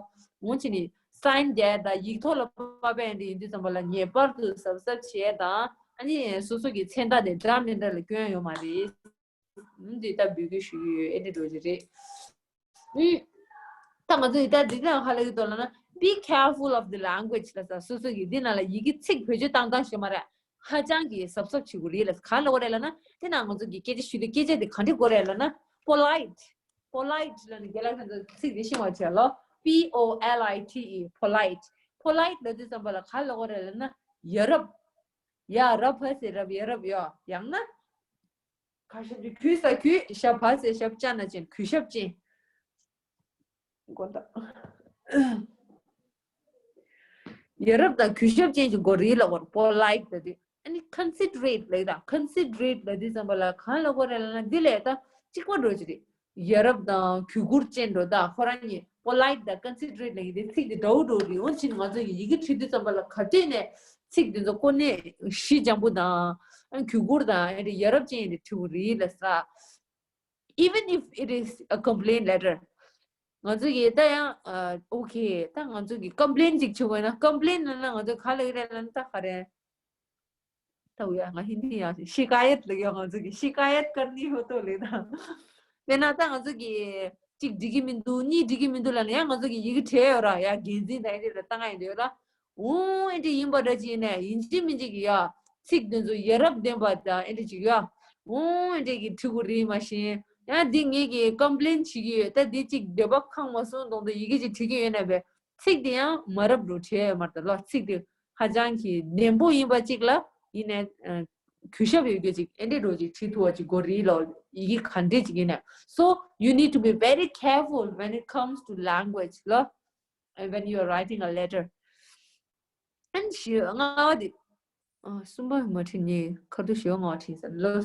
འོ་ཅི་ནི་སའིན་རྒྱག་དང་ཡིག་ཐོག་ལ་ཕབ་པ་ཨ་འདྲས་ཡིན་དུས་ཙམ་པ་ལ་ངེས་པར་དུ་གཟབ་གཟབ་བྱས་དང་། ཨ་ནི་སོ་སོ་གི་མཚན་རྟགས་དེ་འདྲ་མི་འདྲ་ལ་སྐྱོན་ཡོད་མ་རེད། འདི་ལྟ་བུ་གི་ཞུ་གི་ཡོད། ཨེ་འདྲ་འགྲོ་གི་རེད། ཨུ། ད་ང་ཚོ་ཡི་ད་འདི་ནང་ཧ་ལ་གི་དོ་ལ་ན། Be careful of the language ལ་ས་སོ་སོ་གི་འདི་ནང་ལ་ཡི་གེ་ཚིག་བེད་སྤྱོད་བཏང་སྟངས་ཤེས་མ་རེད། ཧ་ཅང་གི་གཟབ་གཟབ་བྱེད་དགོས་རེད་ལ། ག་ལ་གོ་རེད་ལ་ན། དེ་ན་ང་ཚོ་གི་སྐད་ཆ་ཞུ་དུས་སྐད་ཆ་དེ་ག་འདྲ་གོ་རེད་ལ་ན། Polite. Polite ལ་ནི་རྒན་ལགས་ཁྱེད་ཚོ་ཚིག་འདི་ཤེས་པ་བྱས་ལོ། P O L I T E. Polite. Polite ལ་དུས་ཙམ་པ་ལ་ག་ལ་གོ་རེད་ལ་ན། ཡ་རབས། ཡ་རབས་ཕ་སེ་རབས་ཡ་རབས་ཡོ། ཡང་ན། ག་ཤ་དུ་གུས་ས་གུས་ཞབས་ཕ་སེ་ཞབས་ཅན་ན་ཅན་གུས་ཞབས་ཅན། གོ་ད། ཡ་རབས་དང་གུས་ཞབས་ཅན་གྱི་གོ་རེད་ལ་གོ་རེད། Polite ལ་དེ། ཨ་ནི་considerate ལ་དང་། Considerate ལ་དེ་ཙམ་པ་ལ་གང་ལ་གོ་རེད་ལ་ན། འདི་ལས་ད་གཅིག་པ་འགྲོ་གི་རེད། ཡ་རབས་དང་གུས་བཀུར་ཅན་འགྲོ་ད། ཁོ་རང་གཉིས་polite དང་considerate ལ་ཡི་དེ་ཚིག་དེ་འདྲ་བོ་འགྲོ་རེད། འོན་ཕྱིན་ང་ཚོ་ཡི་གེ་བྲིས་དུས་ཙམ་པ་ལ་ག་དུས་ནས་ཚིག་དེ་ཚོ་ཀུན་ནས་ཞི་འཇམ་པོ་དང་། ཨ་གུས་བཀུར་དང་ཨ་རེ་ཡ་རབས་ཅན་ཡི་དེ་བྲིས་དགོས་རེད་ལ་ས། Even if it is a complaint letter. ང་ཚོ་གིས་ད་ཡང་ཨ་okay ད་ང་ཚོ་གིས་complain ཅིག་བྱེད་དགོས་ན། complain ལབ་ན་ང་ཚོ་ག་ལ་ཡི་རེད་ལབ་ན་ད་ག་རེད། ད་འུ་ཡ་ང་ཧིན་དི་ཡང་ཤི་ཀ་ཡད་ལ་ཡོད། ང་ཚོ་གིས་ཤི་ཀ་ཡད་ཀར་ནི་ཧོ་ཏོ་ལེ་ད། དཔེར་ན་ད་ང་ཚོ་གིས་གཅིག་འགྲིག་གི་མི་འདུག་གཉིས་འགྲིག་གི་མི་འདུག་ལབ་ན་ཡང་ང་ཚོ་གིས་ཡི་གེ་བྲིས་ཡོད་ར། ཡ་འགན་འཛིན་དང་ཨེ་འདྲ་ལ་ལྟ་ང་ཡིན་འདོད་ར། འོང་ཨེ་འདྲ་ཡིན་པ་འདྲ་ཅིག་ནས་ཡིན་གཅིག་མིན་གཅིག་གི་ཡ་ཚིག་དེ་ཚོ་ཡ་རབས་ལྡན་པ་དང་ཨེ་འདྲ་ཅིག་ཡ་འོང་ཨེ་འདྲ་གི་བྲིས་དགོས་རེད། མ་གཞི་ཡང་འདི་ངེད་ཀྱིས་complain བྱེད་ཀྱི་ཡོད། ད་འདི་གཅིག་འདོད་པ་ཁེངས་མ་སོང་དོན་དུ་ཡི་གེ་ཅིག་བྲིས་ཀྱི་ཡོད་ན་བས་ཚིག་དེ་ཡང་མ་རབས་འགྲོ་བྲིས་ཡོད་མ་རེད་ལོ། ཚིག་དེ་ཧ་ཅང་གི་ནན་པོ་ཡིན་པ་གཅིག་ལ་ཡིན་ནའི་གུས་ཞབས་ཡོད་རྒྱུ་ཅིག་ཨེ་འདྲས་འགྲོ་ཅིག་བྲིས་ཐུབ་པ་ཅིག་དགོས་རེད་ལོ། ཡི་གེ་ག་འདྲས་ཅིག་ཡིན་ནའི། So you need to be very careful when it comes to language ལོ། And when you are writing a letter. And ཞེས་ལྔ་བ་དེ། ཨ་གསུམ་པ་མ་བྲིས་ནས་ཁ་ཐུག་ཞེས་ལྔ་བ་བྲིས་ཟེར་ལོ།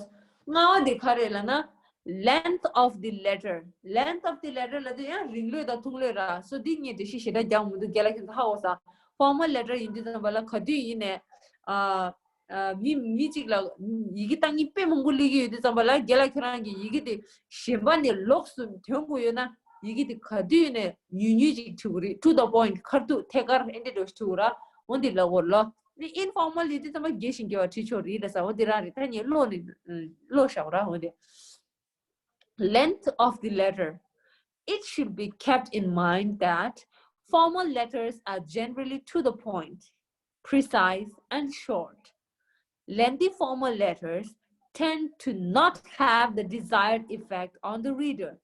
ལྔ་བ་དེ་ག་རེད་ལབ་ན། Length of the letter. Length of the letter ལབ་དུས་ཡང་རིང་ལོས་དང་ཐུང་ལོས་ར། So འདི་ངས་འགྲེལ་བཤད་ཞེ་དྲག་རྒྱག་མི་འདུག་རྒན་ལགས་ཁྱེད་ཚོ་ཧ་གོ་ས། Formal letter ཡིན་དུས་ཙམ་པ་ལ་ག་དུས་ཡིན་ནའི་ཨ། ཨ་མི་མི་གཅིག་ལ་ཡི་གེ་བཏང་མཁན་དཔེ་མང་པོ་སླེབས་ཀྱི་ཡོད་དུས་ཙམ་པ་ལ་རྒན་ལགས་ཁྱེད་རང་གིས་ཡི་གེ་དེ་གཞན་པ་ནས་ལོགས་སུ་ཐོན་དགོས་ཡོད་ན་ཡི་གེ་དེ་ག་དུས་ནས་ཉུང་ཉུང་ཅིག་བྲིས་དགོས་རེད། To the point ཁ་ཐུག་ཐད་ཀར་ཨེ་འདྲས་འགྲོ་བྲིས་དགོས་ར། འོ་འདི་ལབ་དགོས་ལོ། ནི་informal ཡིན་དུས་ཙམ་པ་རྒྱས་ཤིང་རྒྱས་པ་བྲིས་ཆོག་རེད་ལ་ས། འོ་འདི་རང་རེད། ད་ངས་ཀློག་ནས་ཀློག་བཞག་ར། འོ་འདི། Length of the letter. It should be kept in mind that formal letters are generally to the point, precise, and short. Lengthy formal letters tend to not have the desired effect on the reader.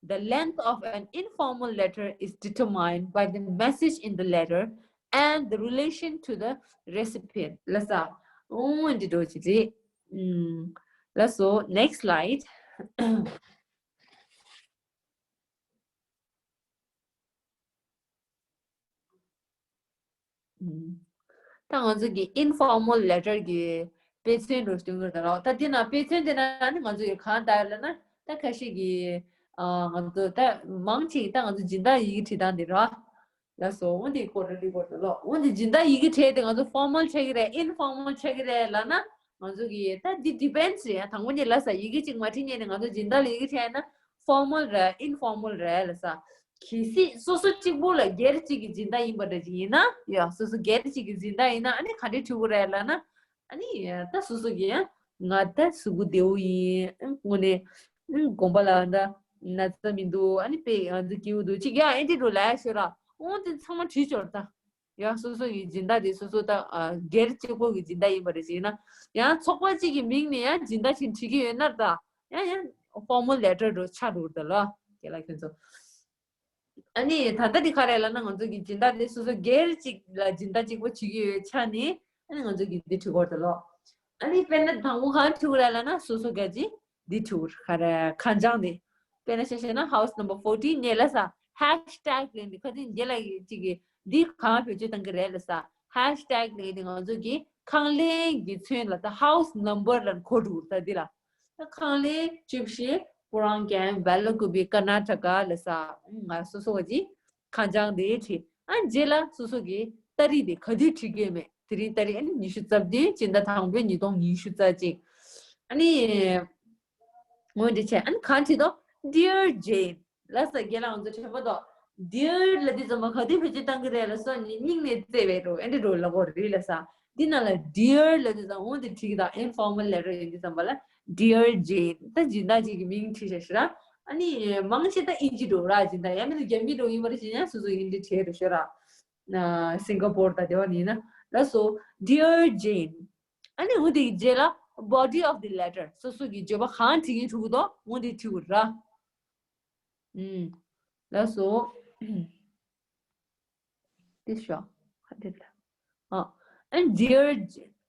The length of an informal letter is determined by the message in the letter and the relation to the recipient. ལ་ས། འོ་འདི་འགྲོ་གི་རེད། ལགས་སོ། Next slide. ད་ང་ཚོ་གི་informal letter གི་དཔེ་མཚོན་འགྲོ་སྟོན་གི་རེད་ལ། ད་འདི་ན་དཔེ་མཚོན་དེ་ན་ནི་ང་ཚོ་གི་གང་ལྟར་ལ་ན་ད་ཁ་ཤས་ཀྱི་ང་ཚོ་ད་མང་ཆེ་ད་ང་ཚོ་སྦྱིན་བདག་ཡི་གེ་བྲིས་སྟངས་དེ་རེད་ལ་སོ། འོ་འདི་སྐོར་རེ་རེ་སྐོར་དུ་ལོ། འོ་འདི་སྦྱིན་བདག་ཡི་གེ་བྲིས་ཏེ་ང་ཚོ་formal ཆགས་ཀྱི་རེད། informal ཆགས་ཀྱི་རེད་ལ་ན་ང་ཚོ་གི་ད་འདི་depends རེད། དང་པོ་ནས་ལ་ས་ཡི་གེ་གཅིག་མ་བྲིས་ཉན་ནས་ང་ཚོ་སྦྱིན་བདག་ལ་ཡི་གེ་བྲིས་ན་formal རེད། informal རེད་ལ་ས། གལ་སྲིད་སོ་སོ་གཅིག་པོ་ལ་སྒེར་གཅིག་གི་སྦྱིན་བདག་ཡིན་པ་འདྲ་ཅིག་ཡིན་ན་ཡ། སོ་སོ་སྒེར་གཅིག་གི་སྦྱིན་བདག་ཡིན་ན་ཨ་ནི་ག་འདྲས་བྲིས་དགོས་རེད་ལ་ན། ཨ་ནི་ད་སོ་སོ་གི་ཡང་ང་ད་གཟུགས་པོ་བདེ་བོ་ཡིན། ཨ་དངོས་གནས་ཨ་དགོངས་པ་ལ་ད་ན་ཚ་མི་འདུག་ཨ་ནི་དཔེ་ང་ཚོ་སྐྱིད་པོ་འདུག་ཅིག་ཡང་ཨེ་འདྲི་འགྲོ་ལ་ཤོད་ར། འོ་དེ་ཚང་མ་བྲིས་ཆོག་ད། ཡང་སོ་སོ་ཡི་སྦྱིན་བདག་དེ་སོ་སོ་ད་ཨ་སྒེར་གཅིག་པོ་གི་སྦྱིན་བདག་ཡིན་པ་རེད་ཟེར་ན། ཡང་ཚོགས་པ་གཅིག་གི་མིང་ནས་ཡང་སྦྱིན་བདག་ཅིག་བྲིས་ཀྱི་ཡོད་ན་ད། ཡང་ཡང་formal letter་རུ་ཆགས་འགྲོ་གི་རེད་ལ། རྒན་ལགས་ཁྱོད་ཚོ། ཨ་ནི་ད་ལྟ་འདི་ག་རེ་ལབ་ན་ང་ཚོ་གི་སྦྱིན་བདག་དེ་སོ་སོ་སྒེར་གཅིག་ལ་སྦྱིན་བདག་གཅིག་པོ་བྱེད་ཀྱི་ཡོད་ཆ་ནས། ཨ་ནི་ང་ཚོ་གི་འདི་བྲིས་དགོས་རེད་ལོ། ཨ་ནི་དཔེར་ན་དང་པོ་གང་བྲིས་དགོས་རེད་ལབ་ན་སོ་སོ་ག་ཅི་འདི་བྲིས་དགོས་རེད། ག་རེ་ཁ་བྱང་དེ། དཔེར་ན་ཆ་བཞག་ན་house number fourteen་ནས་ལ་ས་ཧེཤ་ཊེག་ལེན་དེ་ཁ་ཏིན་རྒྱལ་ལ་གཅིག་གི་འདི་གང་བེད་སྤྱོད་བཏང་གི་རེད་ལ་ས་ཧེཤ་ཊེག་ལེན་དེ་ང་ཚོ་གི་ཁང་ལེན་གྱི་ཚུན་ལ་ད་house number་ལ་འཁོར་འགྲོ་ད་འདི་ལ། ད་ཁང་ལས་བཅུ་བཞི། པུ་རང་ཀེམ། བེ་ལ་ཀུ་པི། ཀར་ན་ཊ་ཀ་ལ་ས། ང་སོ་སོ་བ་ཅི། ཁ་བྱང་དེ་བྲིས། ཨ་རྗེས་ལ་སོ་སོ་གི་ཏ་རིག་དེ་ག་དུས་བྲིས་ཀྱི་ཡོད་མེད། དེ་རིང་ཏ་རིག་ཨ་ནི་ཉི་ཤུ་རྩ་བདུན་སྤྱི་ཟླ་དང་པོའི་ཉིས་སྟོང་ཉི་ཤུ་རྩ་གཅིག་ཨ་ནི། ངོ་འདི་བྱས་ཨ་ནི་གང་བྲིས་དོ། Dear Jane། ལ་ས་རྒན་ལགས་ང་ཚོ་དྲན་པ་དོ། Dear་ལ་དེ་ཙམ་པ་ག་དུས་བེད་སྤྱོད་བཏང་གི་རེད་ལ་སོ་ནི་སྙིང་ནས་བརྩེ་བའི་རོ་ཨེ་འདྲི་རོ་ལ་གོ་རེད་ལ་ས། འདི་ནང་ལ་Dear་ལ་དེ་ཙམ་འོང་དེ་བྲིས་ཀྱི་དང་informal letter་ཡིན་དུས་ཙམ་པ་ལ་Dear Jane་ད་སྦྱིན་བདག་ཅིག་གི་མིང་བྲིས་ཤག་ཤི་ར། ཨ་ནི་མང་ཆེ་ད་ཨིན་ཇི་འགྲོ་ར་སྦྱིན་བདག་ཡང་མིན་ན་རྒྱ་མི་འགྲོ་ཡིན་པ་རེད་ཅེ་ཡང་སོ་སོ་ཨིན་ཇི་བྲིས་རེད་ཤི་ར། སིང་ག་པོར་ད་དེ་བ་ནི་ཡིན་ན་ལ་སོ། Dear Jane། ཨ་ནི་འོང་དེ་རྗེས་ལ་body of the letter་སོ་སོ་གི་བརྗོད་པ་གང་བྲིས་ཡིན་ཐུག་གི་དོ་འོང་དེ་བྲིས་དགོས་ར། ལགས་སོ། This show. ཨ། And dear,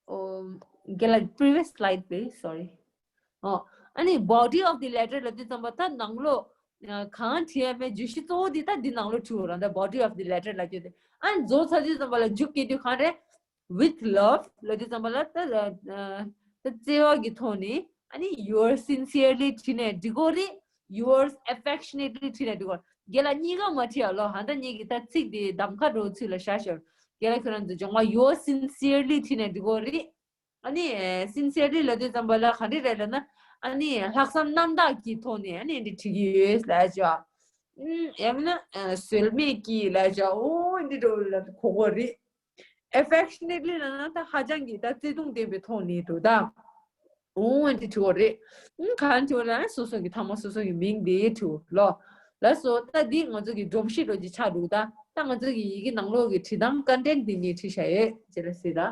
um, get like previous slide, please. Sorry. ཨ་ནི་body of the letter་ལ་དུས་ཙམ་པ་ད་ནང་ལོགས་གང་བྲིས་ཡ་མེད་བརྗོད་གཞི་གཙོ་བོ་འདི་ད་འདི་ནང་ལོགས་བྲིས་འོ་རང་ད་body of the letter་ལ་བརྗོད་དེ། ཨ་ནི་རྫོགས་ཚར་དུས་ཙམ་པ་ལ་མཇུག་སྐྱེ་དུས་གང་རེད། With love་ལ་དུས་ཙམ་པ་ལ་ད་ད་བརྩེ་བ་གི་ཐོག་ནས་ཨ་ནི་yours sincerely་བྲིས་ནས་འགྲིག་གོ་རེད། Yours affectionately་བྲིས་ནས་འགྲིག་གོ་རེད། རྒན་ལགས་གཉིས་ཀ་མ་བྲིས་ཡ་ལོ། ཧ་ད་གཉིས་ཀྱི་ད་ཚིག་དེ་གདམ་ཁ་འགྲོ་ཚུལ་ལ་བཞག་ཞོར་རྒན་ལགས་ཁྱོད་རང་ཚོ་སྦྱོང་བ་yours sincerely་བྲིས་ནས་འགྲིག་གོ་རེད། ཨ་ནི་sincerely་ལ་དུས་ཙམ་པ་ལ་ག་འདྲ་རེད་ལབ་ན་ཨ་ནི་ལྷག་བསམ་རྣམ་དག་གི་ཐོག་ནས་ཨ་ནི་འདི་བྲིས་ཀྱི་ཡོད་ལབ་ཅོ། ཨ་ཡང་མིན་ན་ཟོལ་མེད་ཀྱི་ལབ་ཅོ། འོ་འདི་འགྲོ་ལ་གོ་གོ་རེད། Affectionately་ལབ་ན་ད་ཧ་ཅང་གི་ད་བརྩེ་དུང་ལྡན་པའི་ཐོག་ནས་འགྲོ་ད། འོ་འདི་བྲིས་གོ་རེད། ཨ་གང་བྲིས་ལབ་ན་སོ་སོ་གི་ཐ་མ་སོ་སོ་གི་མིང་དེ་བྲིས་ལོ། ལགས་སོ། ད་འདི་ང་ཚོ་གི་སྒྲོམ་གཞི་འགྲོ་གི་ཆགས་འདུག་ད་ད་ང་ཚོ་གི་ཡི་གེ་ནང་ལོགས་ཀྱི་བྲིས་སྟངས་content་འདི་ངས་བྲིས་བཞག་ཡོད་ཅེས་ལ་ཟེར་ད།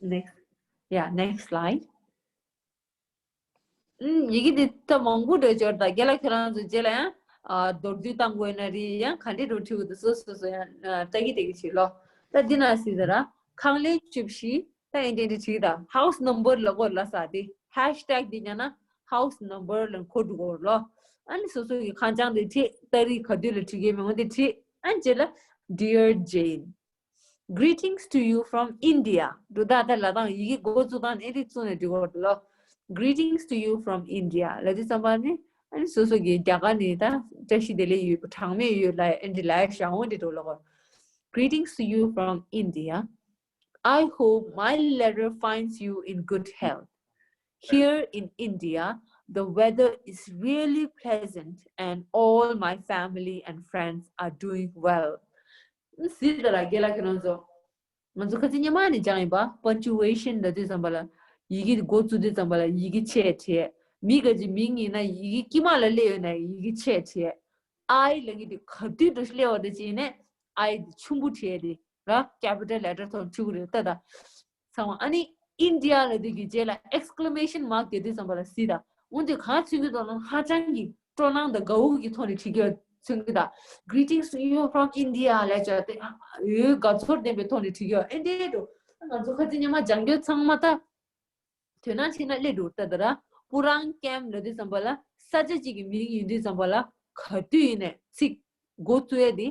Next. Yeah, next slide. ཨུམ། ཡི་གེ་འདི་ད་མང་པོ་འགྲོ་འབྱོར་དང་རྒན་ལགས་ཁྱེད་རང་ཚོ་རྗེས་ལ་ཡང་ཨ་མདོར་བསྡུས་བཏང་དགོས་ན་རེད། ཡང་ག་འདྲས་འགྲོ་ཁྲིད་དགོས་འདུག་སོ་སོ་སོ་ཡང་ཨ་ལྟ་གི་ལྟ་གི་བྱེད་ལོ། ད་འདི་ན་སྲིད་ཟེར་ར། ཁང་ལས་བཅུ་བཞི་ད་ཨིན་ཏྲེན་འདི་བྲིས་དང་house number་ལ་གོ་ལ་ས་དེ་ཧེཤ་ཊེག་འདི་ཉན་ན་house number་ལ་འཁོར་འགྲོ་གོ་ལོ། ཨ་ནི་སོ་སོ་གི་ཁ་བྱང་དེ་བྲིས། ཏ་རིག་ག་དུས་ལ་བྲིས་ཀྱི་མིང་དེ་བྲིས། ཨ་ནི་རྗེས་ལ་Dear Jane། Greetings to you from India. འགྲོ་ད་ད་ལ་དང་ཡི་གེ་འགོ་བཙུགས་སྟངས་ཨེ་རིག་བཙུགས་ནས་འབྲི་དགོས་རེད་ལོ། Greetings to you from India. ལ་དེ་ཙམ་པ་ནི་ཨ་ནི་སོ་སོ་གི་རྒྱ་གར་ནས་ད་བཀྲ་ཤིས་བདེ་ལེགས་ཡོད་པ་གྲངས་མེད་ཡོད་ལ་ཨེ་འདྲི་ལ་ཤ་འོང་འདྲི་འགྲོ་ལོ། Greetings to you from India. I hope my letter finds you in good health. Here in India, the weather is really pleasant and all my family and friends are doing well. སྲིད་ད་ལ་རྒན་ལགས་ཁྱེད་རང་ཚོ། ང་ཚོ་ཁ་སང་སྔོན་མ་ནས་སྦྱངས་ཡིན་པ། Punctuation་ལ་དུས་ཙམ་པ་ལ་ཡི་གེ་འགོ་བཙུགས་དུས་ཙམ་པ་ལ་ཡི་གེ་ཆེ་བྲིས། མི་ག་ཅིག་མིང་ཡིན་ན་ཡི་གེ་དཀྱིལ་མ་ལ་སླེབས་ཡོད་ན་ཡི་གེ་ཆེ་བྲིས། I་ལ་ངེས་དེ་ག་དུས་འགྲོ་སླེབས་པ་དེ་ཅི་ཡིན་ནས་I་དེ་ཆུང་པོ་བྲིས་དེ་ར་capital letter་ཐོག་བྲིས་དགོས་རེད་ད་ད། ཚང་མ་ཨ་ནི་India་ལ་དེ་གི་རྗེས་ལ་exclamation mark་དེ་དུས་ཙམ་པ་ལ་སྲིད་ད། འོན་ཏེ་གང་མཚོན་གྱི་འདུག་ན་ཧ་ཅང་གི་སྤྲོ་སྣང་དང་དགའ་བོ་གི་ཐོག་ནས་བྲིས་ཀྱི་ཡོད་མཚོན་གྱི་ད། Greetings to you from India་ལས་བྱ་དེ་འོས་དགའ་ཚོར་ལྡན་པའི་ཐོག་ནས་བྲིས་ཀྱི་ཡོད་ཨེ་འདྲས་འགྲོ། ང་ཚོ་ཁ་ཅིག་སྔོན་མ་སྦྱང་རྒྱུ་ཚང་མ་ད་དོན་སྣང་ཆེ་ན་སླེབས་འགྲོ་ད་ད་ར། པུ་རང་ཀེམ་ལ་དུས་ཙམ་པ་ལ་ས་ཆ་གཅིག་གི་མིང་ཡིན་དུས་ཙམ་པ་ལ་ག་དུས་ཡིན་ནས་ཚིག་འགོ་བཙུགས་ཡས་དེ།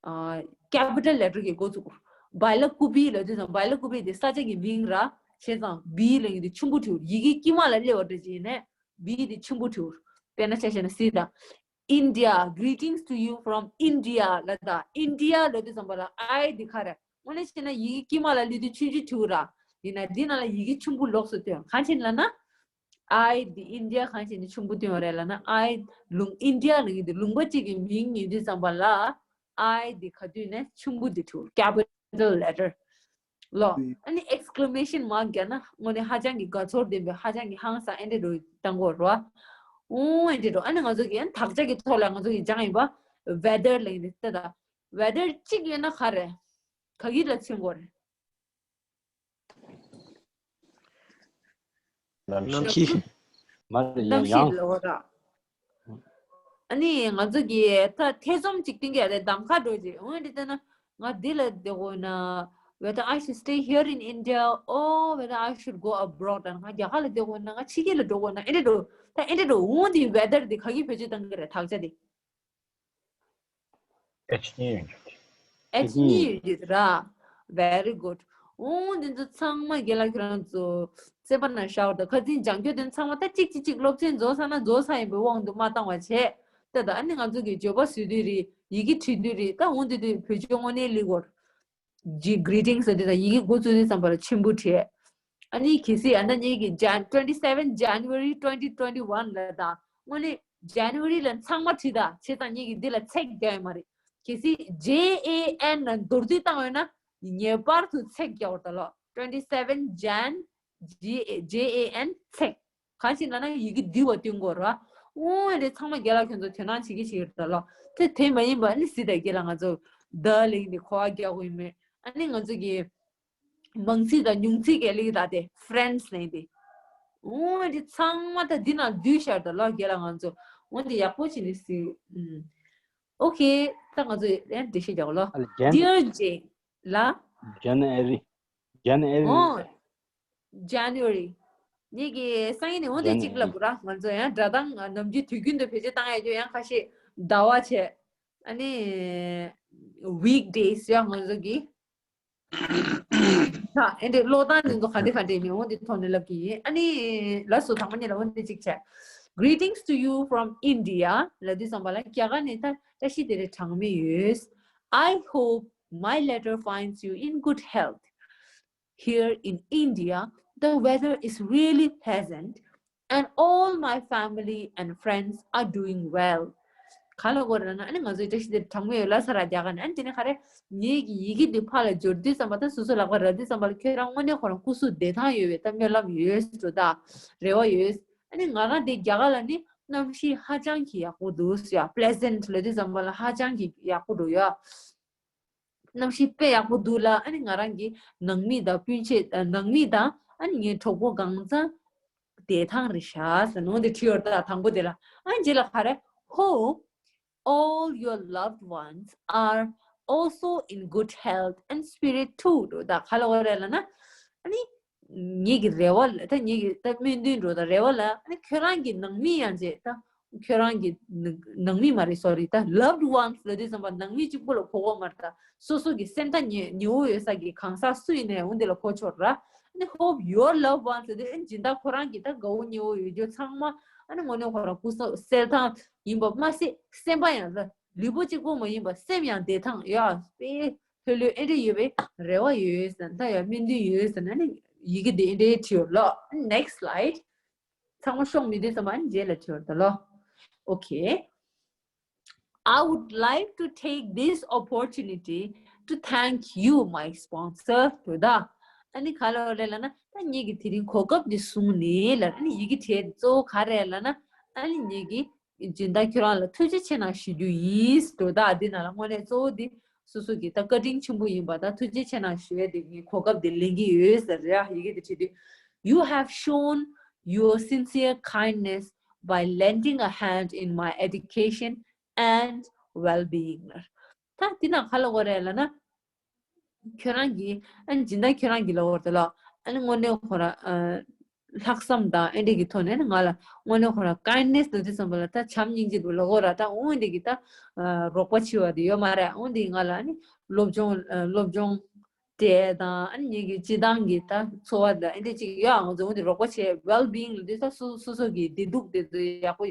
ཨ། capital letter་གི་འགོ་བཙུགས། བའི་ལ་ཀུ་པི་ལ་དུས་ཙམ་བའི་ལ་ཀུ་པི་དེ་ས་ཆ་གི་མིང་ར། བྱས་ཙང་བི་ལ་ཡིན་དེ་ཆུང་པོ་བྲིས། ཡི་གེ་དཀྱིལ་མ་ལ་སླེབས་པ་འདྲ་ཅིག་ཡིན་ནས་བི་དེ་ཆུང་པོ་བྲིས། དཔེར་ན་ཆ་བཞག་ན་སྲིད་ད། India, greetings to you from India་ལ་ད་India་ལ་དུས་ཙམ་པ་ལ་I་དེ་ག་རེ། དངོས་གནས་བྱས་ན་ཡི་གེ་དཀྱིལ་མ་ལ་སླེབས་དུས་ཆུང་ཆུང་བྲིས་ར། ཡིན་ན་འདི་ནང་ལ་ཡི་གེ་ཆུང་པོ་ལོགས་སུ་བཏོན། གང་བྱས་ལབ་ན། I་འདི་India་གང་བྱས་ནས་ཆུང་པོ་བཏོན་པ་རེད་ལབ་ན། I་ལུང་India་ལ་ཡིན་དུས་ལུང་པ་གཅིག་གི་མིང་ཡིན་དུས་ཙམ་པ་ལ་I་འདི་ག་དུས་ནས་ཆུང་པོ་འདི་བྲིས། capital capital letter ལོ། ཨ་ནི་exclamation mark རྒྱག་ན་དངོས་གནས་ཧ་ཅང་གི་དགའ་ཚོར་ལྡན་པའི་ཧ་ཅང་གི་ཧང་སང་ཨེ་འདྲ་འགྲོ་བཏང་གོ་རོ། ཨོ་ཨེ་འདྲ་འགྲོ། ཨ་ནི་ང་ཚོ་གི་ཨ་ནི་དག་ཆ་གི་ཐོག་ལ་ང་ཚོ་གི་སྦྱང་ཡིན་པ་weather ལ་ཡིན་ཏེ་ད་weather གཅིག་ཡོད་ན་ག་རེ་ག་གི་ལ་མཚོན་གོ་རེད། གནམ་གཤིས། མ་རེད། གནམ་གཤིས་ཡང་ལ་འོ་ར། ཨ་ནི་ང་ཚོ་གི་ད་ཐེ་ཚོམ་ཅིག་བསྟན་གྱི་ཡ་རེད། གདམ་ཁ་འགྲོ་རྗེས་འོན་ཏེ་ལྟ་ན་ང་འདི་ལ་བསྡད་དགོས་ན། Whether I should stay here in India or whether I should go abroad. ང་རྒྱ་གར་ལ་བསྡད་དགོས་ན་ང་ཕྱི་རྒྱལ་ལ་འགྲོ་དགོས་ན་ཨེ་འདྲ་འགྲོ། ད་ཨེ་འདྲ་འགྲོ་འོན་ཏེ་weather འདི་ག་གི་བེད་སྤྱོད་བཏང་གི་རེད་དག་ཆ་འདི། ཨེཆ་གཉིས་ཡོད་རྒྱུ། ཨེཆ་གཉིས་ཡོད་རྒྱུ་ར། Very good. འོ་འདི་ཚོ་ཚང་མ་རྒན་ལགས་ཁྱོད་རང་ཚོ་སེམས་པ་ནང་བཞག་དང་ཁ་སང་སྦྱང་རྒྱུ་དེ་ཚང་མ་ད་གཅིག་གཅིག་གཅིག་སློབ་ཚན་རྫོགས་ཚར་ན་རྫོགས་ཚར་ཡིན་པའི་དབང་དུ་མ་བཏང་བ་བྱས། ད་ད་ཨ་ནི་ང་ཚོ་གི་བརྗོད་པ་བཟོ་དུས་རེད། ཡི་གེ་བྲིས་དུས་རེད། ད་འོ་འདི་དུས་བོད་ཆོས་དངོས་གནས་ལི་གོར་གྱི་greetings ཟེར་དུས་ད་ཡི་གེ་འགོ་བཙུགས་དུས་ཙམ་པ་ལ་ཆེན་པོ་བྲིས། ཨ་ནི་གལ་སྲིད་ཨ་ད་ངེད་ཀྱི་Jan twenty seven January twenty twenty one ལ་ད་དངོས་གནས་January ལ་ཚང་མ་བྲིས་ད་བྱས་ཙང་ངེད་ཀྱི་འདི་ལ་ཚེག་རྒྱག་ཡོད་མ་རེད། གལ་སྲིད་J A N ལ་མདོར་བསྡུས་བཏང་ཡོད་ན་ངེས་པར་དུ་ཚེག་རྒྱག་དགོས་ད་ལོ། twenty seven Jan G A J A N ཚེག་གང་ཞིག་ལ་ན་ཡི་གེ་འདི་བ་བསྟུན་དགོས་ར། འོ་རེད། ཚང་མ་རྒན་ལགས་ཁྱོད་ཚོ་དོ་སྣང་བྱེད་ཀྱི་བྱེད་ཀྱི་ད་ལོ། དེ་དེ་མ་ཡིན་པ་ཨ་ནི་སྲིད་དང་རྒན་ལགས་ང་ཚོ་ད་ལེགས་འདི་གོ་བ་རྒྱག་དགོས་ཡིན་མེད། ཨ་ནི་ང་ཚོ་གི་མང་ཚིག་དང་ཉུང་ཚིག་གི་ལེགས་ད་དེ་friends ལེགས་འདི། འོ་འདི་ཚང་མ་ད་འདི་ནང་བསྡུས་ཤར་ད་ལོ་རྒན་ལགས་ང་ཚོ། འོ་འདི་ཡག་པོ་བྱེད་ནི་སྲིད། ཨུམ། Okay ད་ང་ཚོ་ཡང་འགྲེལ་བཤད་རྒྱག་ལོ། Dear Jane ལ། January January ཨོ། January ངེད་ཀྱི་སང་ཉིན་ནས་འོ་དེ་གཅིག་ལབ་དགོས་ར། ང་ཚོ་ཡང་སྒྲ་གདངས་ནམ་རྒྱུན་དུས་རྒྱུན་དུ་བེད་སྤྱོད་བཏང་ཡ་རྒྱུ་ཡང་ཁ་ཤས་ཟླ་བ་བྱས། ཨ་ནི་weekdays ཡང་ང་ཚོ་གི། ད་ཨེ་འདྲས་ཀློག་སྟངས་དེ་ཚོ་ག་འདྲ་ག་འདྲས་མིན་འོ་དེ་ཐོག་ནས་ལབ་ཀྱི་ཡིན། ཨ་ནི་ལགས་སོ་དང་པོ་ཉིད་ལ་འོ་དེ་གཅིག་བྱས། Greetings to you from India ལབ་དུས་ཙམ་པ་ལ་རྒྱ་གར་ནས་ད་བཀྲ་ཤིས་བདེ་ལེགས་གྲངས་མེད་ཡོད། I hope my letter finds you in good health. Here in India, the weather is really pleasant, and all my family and friends are doing well. ག་ལ་གོ་ར་ན་ཨ་ནི་ང་ཚོའི་བཀྲ་ཤིས་བདེ་ལེགས་གྲངས་མེད་ཡོད་ལ་ས་ར་རྒྱ་གར་ནས། ཨ་ནི་དེ་ནས་ག་རེ་ངེད་ཀྱི་ཡི་གེ་འདི་ཕར་ལ་འབྱོར་དུས་ཙམ་པ་ད་སོ་སོ་ལག་པ་རག་དུས་ཙམ་པ་ལ་ཁྱོད་རང་དངོས་གནས་ཁོ་རང་སྐུ་གཟུགས་བདེ་ཐང་ཡོད་པའི་ད་སྨོན་ལམ་ཡོད་འགྲོ་ད་རེ་བ་ཡོད། ཨ་ནི་ང་རང་འདི་རྒྱ་གར་ལ་ནི་གནམ་གཤིས་ཧ་ཅང་གི་ཡག་པོ་འདུག་ཟེར་ཡ། Pleasant ལབ་དུས་ཙམ་པ་ལ་ཧ་ཅང་གི་ཡག་པོ་འགྲོ་ཡ། གནམ་གཤིས་དཔེ་ཡག་པོ་འདུག་ལ། ཨ་ནི་ང་རང་གི་ནང་མི་དང་སྤུན་མཆེད་ཨ་ནང་མི་དང་ཨ་ནི་ངའི་གྲོགས་པོ་གང་ཚང་བདེ་ཐང་རེད་ཤག་ཟེར་ནོ་འདི་བྲིས་ཡོད་ད་དང་པོ་དེ་ལ། ཨ་ནི་རྗེས་ལ་ག་རེ། Hope all your loved ones are also in good health and spirit too འགྲོ་ད་ག་ལ་བ་རེད་ལ་ན། ཨ་ནི་ངེད་ཀྱི་རེ་བ་ལ་ད་ངེད་ཀྱི་ད་སྨོན་འདུན་འགྲོ་ད་རེ་བ་ལ་ཨ་ནི་ཁྱོད་རང་གི་ནང་མི་ཡང་རྗེས་ད། ཁྱོད་རང་གི་ནང་ནང་མི་མ་རེད། sorry ད་loved ones ལབ་དུས་ཙམ་པ་ནང་མི་གཅིག་པོ་ལ་གོ་གོ་མ་རེད། ད་སོ་སོ་གི་སེམས་ཐག་ཉེ་ཉེ་བོ་ཡོད་ས་གི་གང་ཟག་སུ་ཡིན་ནའི་འོ་འདི་ལ་གོ་ཆོག་ར། ཨ་ནི་hope your loved ones ལབ་དུས་ཨ་ནི་སྦྱིན་བདག་ཁོ་རང་གི་ད་དགའ་བོ་ཉེ་བོ་ཡོད་རྒྱུ་ཚང་མ་ཨ་ནི་དངོས་གནས་ཁོ་རང་སྐུ་གཟུགས་གསལ་ཐང་ཡིན་པ་མ་ཟད་སེམས་པ་ཡང་ལ་ལུས་པོ་གཅིག་པོ་མ་ཡིན་པ་སེམས་ཡང་བདེ་ཐང་ཡ་དཔེ་ལྷོད་ལྷོད་ཨེ་འདྲ་ཡོད་པའི་རེ་བ་ཡོད་ཟེར་ད་ཡ་སྨོན་འདུན་ཡོད་ཟེར་ན་ཨ་ནི་ཡི་གེ་འདི་ཨེ་འདྲའི་བྲིས་ཡོད་ལོ། Next slide. ཚང་མ་ཤོག་མི་དེ་ཚང་མ་རྗེས་ལ་བྲིས་ཡོད་ད་ལོ། Okay. I would like to take this opportunity to thank you, my sponsor. དོ་ད། ཨ་ནི་ག་ལ་རེད་ལ་ན་ད་ངེད་ཀྱི་དེ་རིང་གོ་སྐབས་འདི་བཟུང་ནས་ལ་ཨ་ནི་ཡི་གེ་དེ་གཙོ་བོ་ག་རེད་ལ་ན་ཨ་ནི་ངེད་ཀྱི་སྦྱིན་བདག་ཁྱོད་རང་ལ་ཐུགས་རྗེ་ཆེ་གནང་ཞུ་རྒྱུ་ཡིན། དོ་ད་འདི་ནང་ལ་དངོས་གནས་གཙོ་བོ་འདི་སོ་སོ་གི་ད་བཀའ་དྲིན་ཆེན་པོ་ཡིན་པ་ད་ཐུགས་རྗེ་ཆེ་གནང་ཞུ་ཡས་དེ་ངས་གོ་སྐབས་དེ་ལེན་གྱི་ཡོད་ཟེར་རེད། ཡི་གེ་དེ་བྲིས་དུས། You have shown your sincere kindness by lending a hand in my education and well-being. ད་དེ་ན་ག་ལ་གོ་རེད་ལ་ན། ཁྱོད་རང་གིས་ཨ་ནི་སྦྱིན་བདག་ཁྱོད་རང་གིས་ལ་གོ་རེད་ལ། ཨ་ནི་དངོས་གནས་ཁོ་རང་ལྷག་བསམ་དང་ཨེ་འདྲས་ཀྱི་ཐོག་ནས་ང་ལ་དངོས་གནས་ཁོ་རང་kindness ལབ་དུས་ཙམ་པ་ལ་ད་བྱམས་སྙིང་རྗེ་འདུག་ལ་གོ་ར། ད་འོ་འདི་གི་ད་རོགས་པ་བྱེད་པ་དེ་ཡོད་མ་རེད། འོ་འདི་ང་ལ་ཨ་ནི་སློབ་སྦྱོང་སློབ་སྦྱོང་སྤྲད་དང་ཨ་ནི་ངེད་ཀྱི་སྤྱི་བཏང་གི་ད་འཚོ་བ་དང་ཨེ་འདྲས་ཅིག་ཡོད། ང་ཚོ་འོ་འདི་རོགས་པ་བྱེད། well-being ལབ་དུས་ད་སོ་སོ་སོ་གི་བདེ་སྡུག་དེ་ཚོ་ཡག་པོ་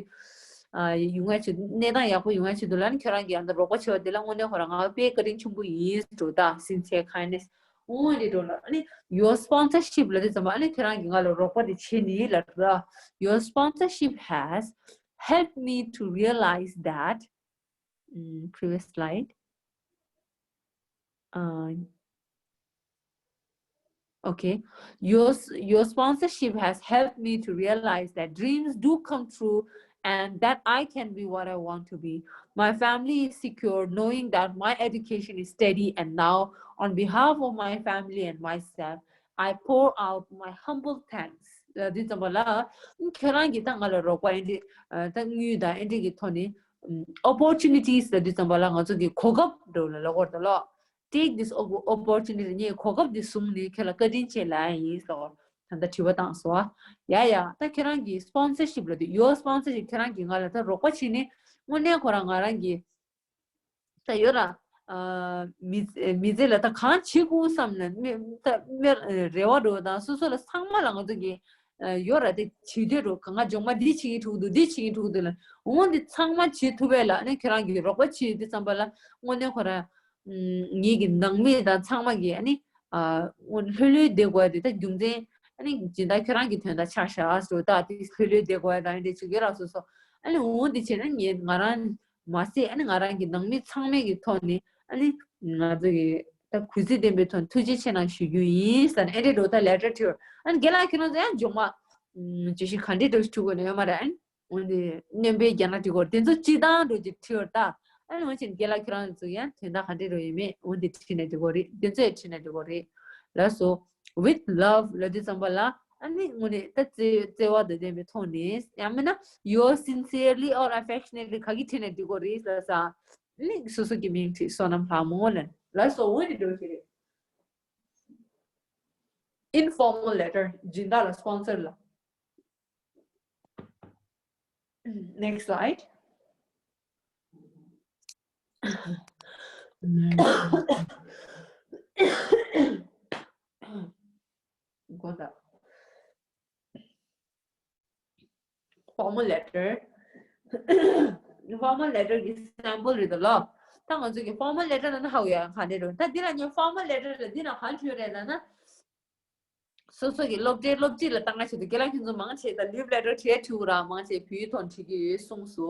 ཡོང་ཡ་ཆེད་གནས་སྟངས་ཡག་པོ་ཡོང་ཡ་ཆེད་དུ་ལ་ཨ་ནི་ཁྱོད་རང་གིས་ཨ་ད་རོགས་པ་བྱེད་པ་དེ་ལ་དངོས་གནས་ཁོ་རང་ང་དཔེ་བཀའ་དྲིན་ཆེན་པོ་ཡིན་འགྲོ། ད་sincere kindness འོ་འདི་འགྲོ་ལ་ཨ་ནི་your sponsorship ལབ་དུས་ཙམ་པ་ཨ་ནི་ཁྱོད་རང་གིས་ང་ལ་རོགས་པ་དེ་བྱེད་ནི་ལབ་ར། Your sponsorship has helped me to realize that, um, previous slide. Uh, Okay. Your, your sponsorship has helped me to realize that dreams do come true and that I can be what I want to be. My family is secure knowing that my education is steady, and now, on behalf of my family and myself, I pour out my humble thanks. ལ་དུས་ཙམ་པ་ལ་ཁྱེད་རང་གིས་ད་ང་ལ་རོགས་པ་ཨེ་འདྲི་ད་དངུལ་དང་ཨེ་འདྲི་གི་ཐོག་ནས་opportunities ལ་དུས་ཙམ་པ་ལ་ང་ཚོ་གི་གོ་སྐབས་འགྲོ་ལ་ལ་གོར་ད་ལོ། Take this opportunity. ངས་གོ་སྐབས་འདི་བཟུང་ནས་ཁྱེད་ལ་བཀའ་དྲིན་ཆེ་ལབ་ཡིན་ལབ་ད་ལྟ་དྲི་བ་བཏང་སོང་། ཡ་ཡ། ད་ཁྱེད་རང་གི་སྤོན་སར་ཤིབ་ལ་དུས་your sponsorship ཁྱེད་རང་གིས་ང་ལ་ད་རོགས་པ་བྱས་ནས་དངོས་གནས་ཁོ་རང་ང་རང་གི་ད་ཡོད་ར། མི་མི་ཚེ་ལ་ད་གང་བྱེད་དགོས་བསམ་ན་མི་ད་མི་རེ་བ་འགྲོ་དང་སོ་སོ་ལ་ཚང་མ་ལ་ང་ཚོ་གི་ཡོད་ར། དེ་བྱེད་འདོད་འགྲོ་གང་ང་སྦྱོང་མ་འདི་བྱེད་ཀྱི་འདུག་འདི་བྱེད་ཀྱི་འདུག་འདི་ལ་འོ་འདི་ཚང་མ་བྱེད་ཐུབ་པས་ལ་ཨ་ནི་ཁྱེད་རང་གི་རོགས་པ་བྱེད་དུས་ཙམ་པ་ལ་དངོས་གནས་ཁོ་རང་ངེད་ཀྱི་ནང་མི་དང་ཚང་མ་གི་ཨ་ནི་ལྷོད་ལྷོད་བསྡད་དགོས་ཡ་དེ་ད་རྒྱུ་མཚན་ཨ་ནི་སྦྱིན་བདག་ཁྱེད་རང་གི་དོན་དག་ཆགས་བཞག་སོ། ད་དེ་ལྷོད་ལྷོད་བསྡད་དགོས་ཡ་དང་ཨ་འདྲས་ཅིག་ཡོད་ར་སོ་སོ། ཨ་ནི་འོ་འདི་བྱས་ན་ངས་ང་རང་མ་ཟད་ཨ་ནི་ང་རང་གི་ནང་མི་ཚང་མའི་གི་ཐོག་ནས་ཨ་ནི་ང་ཚོ་གི་ད་གུས་བརྩི་ལྡན་པའི་ཐོག་ནས་ཐུགས་རྗེ་ཆེ་གནང་ཞུ་རྒྱུ་ཡིན་ཟེར་ནས་ཨེ་འདྲས་འགྲོ་ད་ལེ་ཊར་བྲིས། ཨ་ནི་རྒན་ལགས་ཁྱེད་རང་ཚོ་ཡང་སྦྱོང་མ་བརྗོད་གཞི་ག་འདྲས་འགྲོ་ཞིག་འཁྲུག་དགོས་ན་ཡོད་མ་རེད། ཨ་ནི་འོན་ཏེ་སྣོན་པའི་རྒྱ་ནག་འབྲི་གོ་དེ་ཚོ་སྤྱི་བཏང་འགྲོ་ཅིག་བྲིས་ཡོད་ད། ཨ་ནི་འོན་ཀྱང་རྒན་ལགས་ཁྱེད་རང་ཚོ་ཡང་དོན་དག་ག་འདྲས་འགྲོ་ཡོད་མེད་འོན་ཏེ་བྲིས་ནས་འགྲོ་གོ་རེད། དེ་ཚོ་ཡང་བྲིས་ནས་འགྲོ་གོ་རེད། ལགས་སོ། With love ལབ་དུས་ཙམ་པ་ལ་ཨ་ནི་དངོས་གནས་ད་བརྩེ་བརྩེ་བ་དང་ལྡན་པའི་ཐོག་ནས་ཡང་མིན་ན་your sincerely or affectionately ག་གི་བྲིས་ནས་འགྲོ་གོ་རེད་ལ་ས་ཨ་ནི་སོ་སོ་གི་མིང་བྲིས་བསོད་ནམས་ལྷ་མོ་ལབ་ལགས་སོ། འོན་ཏེ་འགྲོ་གི་རེད། Informal letter སྦྱིན་བདག་ལ་སྤོན་སར་ལ། Next slide. Go the formal letter. Formal letter གི་sample རེད་ལ། ད་ང་ཚོ་གི་formal letter ལ་ན་ཧ་གོ་ཡ་ག་འདྲས་འགྲོ། ད་འདི་ལ་ཉོ་formal letter ལ་འདི་ན་ག་འདྲས་རེད་ལ་ན། སོ་སོ་གི་སློབ་གྲྭའི་སློབ་སྤྱི་ལ་བཏང་ང་ཆེད་དུ་རྒན་ལགས་ཁྱེད་ཚོ་མང་ཆེ་ད་leave letter བྲིས་ཐུབ་ར་མང་ཆེ་བོད་ཡིག་ཐོག་བྲིས་ཀྱི་ཡོད་གསུངས་སོ།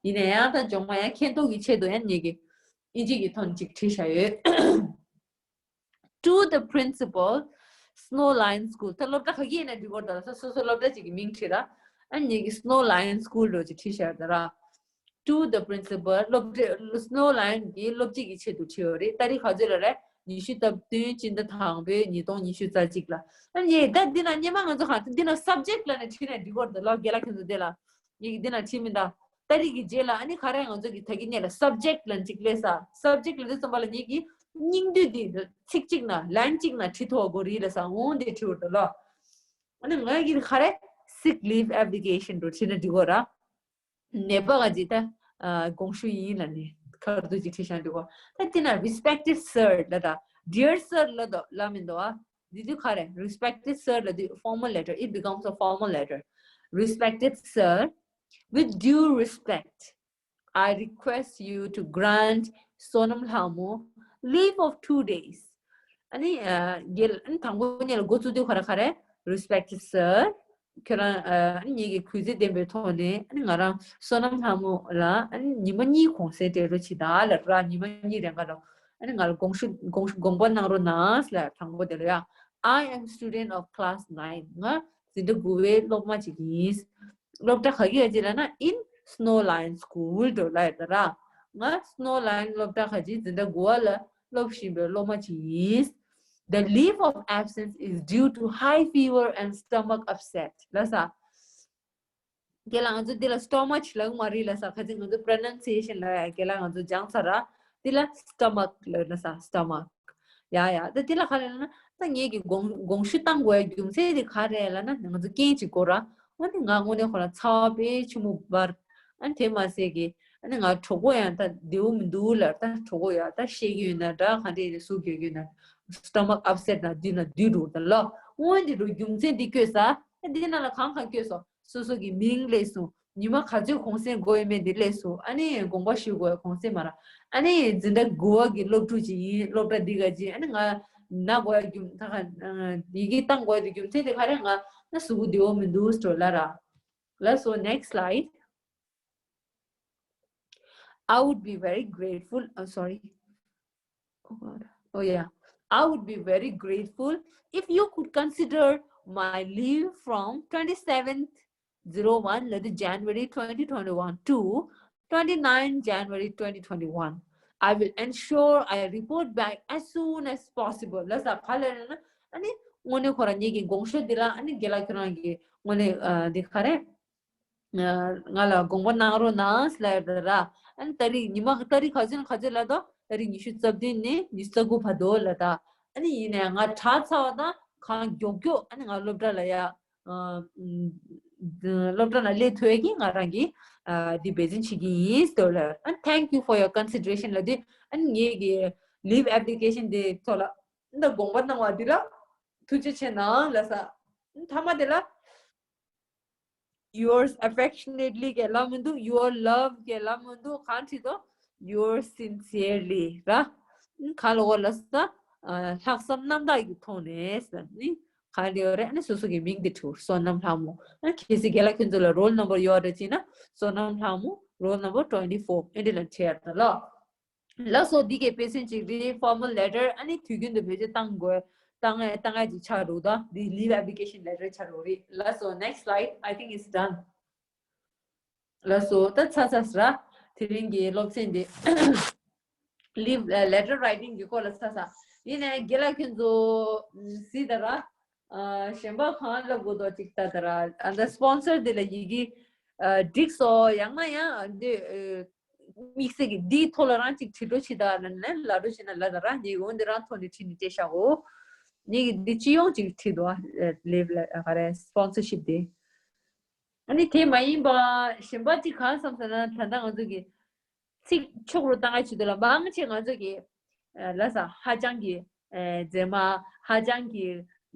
ཡིན་ན་ཡང་ད་སྦྱོང་མ་ཡང་མཁྱེན་རྟོགས་ཀྱི་ཆེད་དུ་ཡང་ངེད་ཀྱི་ཨིན་ཇི་གི་ཐོག་ཅིག་བྲིས་བཞག་ཡོད། To the principal, Snow Lion School. ད་སློབ་གྲྭ་ག་གི་ཡིན་ན་འབྲི་དགོས་ད་ལ་སོ་སོ་སློབ་གྲྭ་ཅིག་གི་མིང་བྲིས་ར། ཨ་ངེད་ཀྱི་Snow Lion School འགྲོ་ཅིག་བྲིས་བཞག་ད་ར། To the principal སློབ་གྲྭ་Snow Lion གི་སློབ་སྤྱི་གི་ཆེད་དུ་བྲིས་ཡོད་རེད། ཏ་རིག་ག་ཚོད་ལ་རེད། ཉི་ཤུ་རྩ་བདུན་སྤྱི་ཟླ་དང་པོའི་ཉིས་སྟོང་ཉི་ཤུ་རྩ་གཅིག་ལ། ཨ་ནི་ད་འདི་ན་སྙེ་མ་ང་ཚོ་གང་འདི་ན་subject ལ་ནས་བྲིས་ནས་འབྲི་དགོས་འདུག་ལོ་རྒན་ལགས་ཁྱེད་ཚོ་འདི་ལ་ངེད་ཀྱི་འདི་ན་བྲིས་མིན་ད། ཏ་རིག་གི་རྗེས་ལ་ཨ་ནི་ག་རེ་ང་ཚོ་གི་ད་གི་ནས་ལ་subject ལ་ཅིག་ལས་ས་subject ལ་འདི་ཙམ་པ་ལ་ངེད་ཀྱི་སྙིང་བསྡུས་འདི་ཚིག་གཅིག་ན་line གཅིག་ན་བྲིས་ཐུབ་པ་དགོས་རེད་ལ་ས་འོང་འདི་བྲིས་འདུག་ལོ། ཨ་ནི་ང་གི་ག་རེ་sick leave application འགྲོ་བྲིས་ན་འགྲིག་གོ་ར། ནད་པ་ག་ཅིག་ད་དགོངས་ཞུ་ཡིན་ལ་ནི་ཁ་རྡུ་ཅིག་བྲིས་ཤག་འགྲིག་གོ། ད་དེ་ན་respected sir ལ་ད་dear sir ལ་ད་ལ་མི་འདུག་ཨ། འདི་དུས་ག་རེ་respected sir ལ་དུས་formal letter, it becomes a formal letter. Respected sir, with due respect, I request you to grant Sonam Lhamo leave of two days. ཨ་ནི་རྒན་ཨ་ནི་དང་པོ་ཉིད་ལ་འགོ་བཙུགས་དུས་ག་རེ་ག་རེ། Respected sir, ཁྱོད་རང་ཨ་ནི་ངེད་ཀྱི་གུས་བརྩི་ལྡན་པའི་ཐོག་ནས་ཨ་ནི་ང་རང་བསོད་ནམས་ལྷ་མོ་ལ་ཨ་ནི་ཉི་མ་གཉིས་གུང་སེང་སྤྲད་རོགས་བྱེད་ད་ལབ་ར། ཉི་མ་གཉིས་རིང་ག་ལ་ཨ་ནི་ང་ལ་དགོངས་ཞུ་དགོངས་ཞུ་དགོངས་པ་གནང་རོགས་གནང་ལབ། དང་པོ་དེ་ལ་ཡ། I am student of class nine. ང་འཛིན་གྲྭ་དགུ་པའི་སློབ་མ་ཅིག་ཡིན། སློབ་གྲྭ་ག་གི་ཡ་ཅིག་ལབ་ན་in Snow Lion School འགྲོ་ལབ་ཡ་ད་ར། ང་Snow Lion སློབ་གྲྭ་ག་ཅིག་འཛིན་གྲྭ་དགུ་པ་ལ་སློབ་བཞིན་པའི་སློབ་མ་ཅིག་ཡིན། The leave of absence is due to high fever and stomach upset. ལ་ས། རྒན་ལགས་ང་ཚོ་འདི་ལ་stomach ལབ་མ་རེད་ལ་ས། ཁ་ཅིག་ང་ཚོ་pronunciation ལ་ཡ་རྒན་ལགས་ང་ཚོ་སྦྱངས་ཚར་ར། འདི་ལ་stomach ལབ་ན་ས་stomach. ཡ་ཡ་ད་འདི་ལ་ག་རེ་ལབ་ན་ད་ངེད་ཀྱི་དགོངས་དགོངས་ཞུ་བཏང་དགོས་ཡ་རྒྱུ་མཚན་དེ་ག་རེ་ལབ་ན་ང་ཚོ་རྐྱེན་ཅིག་དགོས་ར། འོ་ནི་ང་དངོས་གནས་ཁོ་ལ་ཚ་བ་དཔེ་ཆེན་པོ་འབར། ཨ་ནི་དེ་མ་ཟད་ཀྱི་ཨ་ནི་ང་གྲོད་ཁོག་ཡང་ད་བདེ་བོ་མི་འདུག་ལབ། ད་གྲོད་ཁོག་ཡང་ད་བཤལ་གྱི་ཡོད་ན་འདྲ་ག་འདྲ་ཡིན་ན་ཟུག་རྒྱག་གི་ཡོད་ན་stomach upset ན་འདུས་ན་འདུས་འགྲོ་ད་ལོ། འོན་ཏེ་འགྲོ་རྒྱུ་མཚན་འདི་བཀོད་ས་ཨ་འདི་ནང་ལ་གང་གང་བཀོད་སོང་། སོ་སོ་གི་མིང་སླེབས་སོང་། ཉི་མ་ག་ཚོད་གུང་སེང་དགོས་ཡོད་མེད་འདི་སླེབས་སོང་། ཨ་ནི་དགོངས་པ་ཞུ་དགོས་གུང་སེང་མ་ར། ཨ་ནི་འཛིན་གྲྭ་དགུ་པ་གི་སློབ་ཕྲུག་ཅིག་ཡིན། སློབ་གྲྭ་འདི་ག་ཅིག་ཨ་ནི་ང་ན་དགོས་ཡ་རྒྱུ་ད་ག་ཡི་གེ་བཏང་དགོས་ཡ་རྒྱུ་མཚན་དེ་ག་རེ་ང་ན་གཟུགས་པོ་བདེ་བོ་མི་འདུག་སྤྲོ་ལ་ར། ལགས་སོ། Next slide. I would be very grateful. Oh, sorry. Oh God. Oh yeah. I would be very grateful if you could consider my leave from twenty-seventh zero one, like the January twenty twenty-one to twenty-nine January twenty twenty-one. I will ensure I report back as soon as possible. ལ་ས་ག་ལ་ན་ཨ་ནི་དངོས་གནས་ཁོ་རང་ཉིད་ཀྱི་དགོངས་ཞུ་འདི་ལ་ཨ་ནི་རྒན་ལགས་ཁྱོད་རང་གི་དངོས་གནས་འདི་ག་རེ། ང་ལ་དགོངས་པ་གནང་རོགས་གནང་ཟེར་ལབ་ཡོད་ར། ཨ་ནི་ཏ་རིག་ཉི་མ་ཏ་རིག་ག་ཚོད་ནས་ག་ཚོད་ལབ་དོ། ཏ་རིག་ཉི་ཤུ་རྩ་བདུན་ནས་ཉི་ཤུ་རྩ་དགུ་བར་དུ་ལབ་ད། ཨ་ནི་ཡིན་ནའི་ང་དྲག་ཚར་བ་དང་གང་མགྱོགས་མགྱོགས་ཨ་ནི་ང་སློབ་གྲྭ་ལ་ཡ། སློབ་གྲྭ་ནང་སླེབས་ཐུབ་ཡས་ཀྱི་ང་རང་གིས་འདི་འབད་བརྩོན་བྱེད་ཀྱི་ཡིན་ཟེར་ལབ། ཨ་ནི་thank you for your consideration ལབ་དུས་ཨ་ནི་ངེད་ཀྱི་leave application དེ་ཐོག་ལ་འདི་དགོངས་པ་གནང་བ་འདི་ལ་ཐུགས་རྗེ་ཆེ་གནང་ལབ་ས། མཐའ་མ་དེ་ལ། Yours affectionately ག་ལབ་མི་འདུག your love ག་ལབ་མི་འདུག་གང་བྲིས་དོ། Yours sincerely ར། གང་ལབ་དགོས་ལབ་ས། ལྷག་བསམ་རྣམ་དག་གི་ཐོག་ནས་ཟེར་ནི། གང་ལབ་ཡོད་རེད། ཨ་ནི་སོ་སོ་གི་མིང་དེ་བྲིས། བསོད་ནམས་ལྷ་མོ། ཨ་ནི་གལ་སྲིད་རྒན་ལགས་ཁྱོད་ཚོ་ལ་roll number ཡོད་རེད་ཅེ་ན་བསོད་ནམས་ལྷ་མོ། Roll number twenty four ཨེ་འདྲ་ལ་བྲིས་ཡ་ད་ལ། ལགས་སོ། འདི་གའི་དཔེ་མཚོན་ཅིག་རེད། Formal letter ཨ་ནི་དུས་རྒྱུན་དུ་བེད་སྤྱོད་བཏང་དགོས། བཏང་ཡ་བཏང་ཡ་ཅིག་ཆགས་འགྲོ་ད། འདི་leave application letter ཆགས་འགྲོ་རེད། ལགས་སོ། Next slide. I think it's done. ལགས་སོ། ད་ཚར་ཚར་ཟེར། དེ་རིང་གི་སློབ་ཚན་འདི་leave letter writing གི་སྐོར་ལ་ཚར་ཚར། ཡིན་ནའི་རྒན་ལགས་ཁྱོད་ཚོ་གཟིགས་ད་ར། གཞན་པ་གང་ལབ་དགོས་དོ་ཅིག་ལྟ་ད་ར། ཨ་ད་sponsor དེ་ལ་ཡི་གེ་འགྲིག་སོང་། ཡང་ན་ཡང་འདི། དམིགས་བསལ་གྱི་འདིའི་ཐོག་ལ་རང་ཅིག་བྲིས་འགྲོ་བྱེད་ད་ལ་ནས་ལབ་འགྲོ་བྱེད་ན་ལབ་ད་ར། ངས་འོན་ཏེ་རང་ཐོག་ནས་བྲིས་ནས་སྤྲད་བཞག་གོ། ངས་ཀྱི་འདི་སྤྱི་ཡོངས་ཅིག་བྲིས་འདུག་ཨ། leave letter ག་རེ་sponsorship དེ། ཨ་ནི་དེ་མ་ཡིན་པ་གཞན་པ་ཅིག་གང་བསམ་ཟེར་ན། ད་ལྟ་ང་ཚོ་གི་ཚིག་ཕྱོགས་རུ་བཏང་ཡ་ཆེད་དུ་ལ་མང་ཆེ་ང་ཚོ་གི་ལ་ས་ཧ་ཅང་གི་མཛེས་མ། ཧ་ཅང་གི་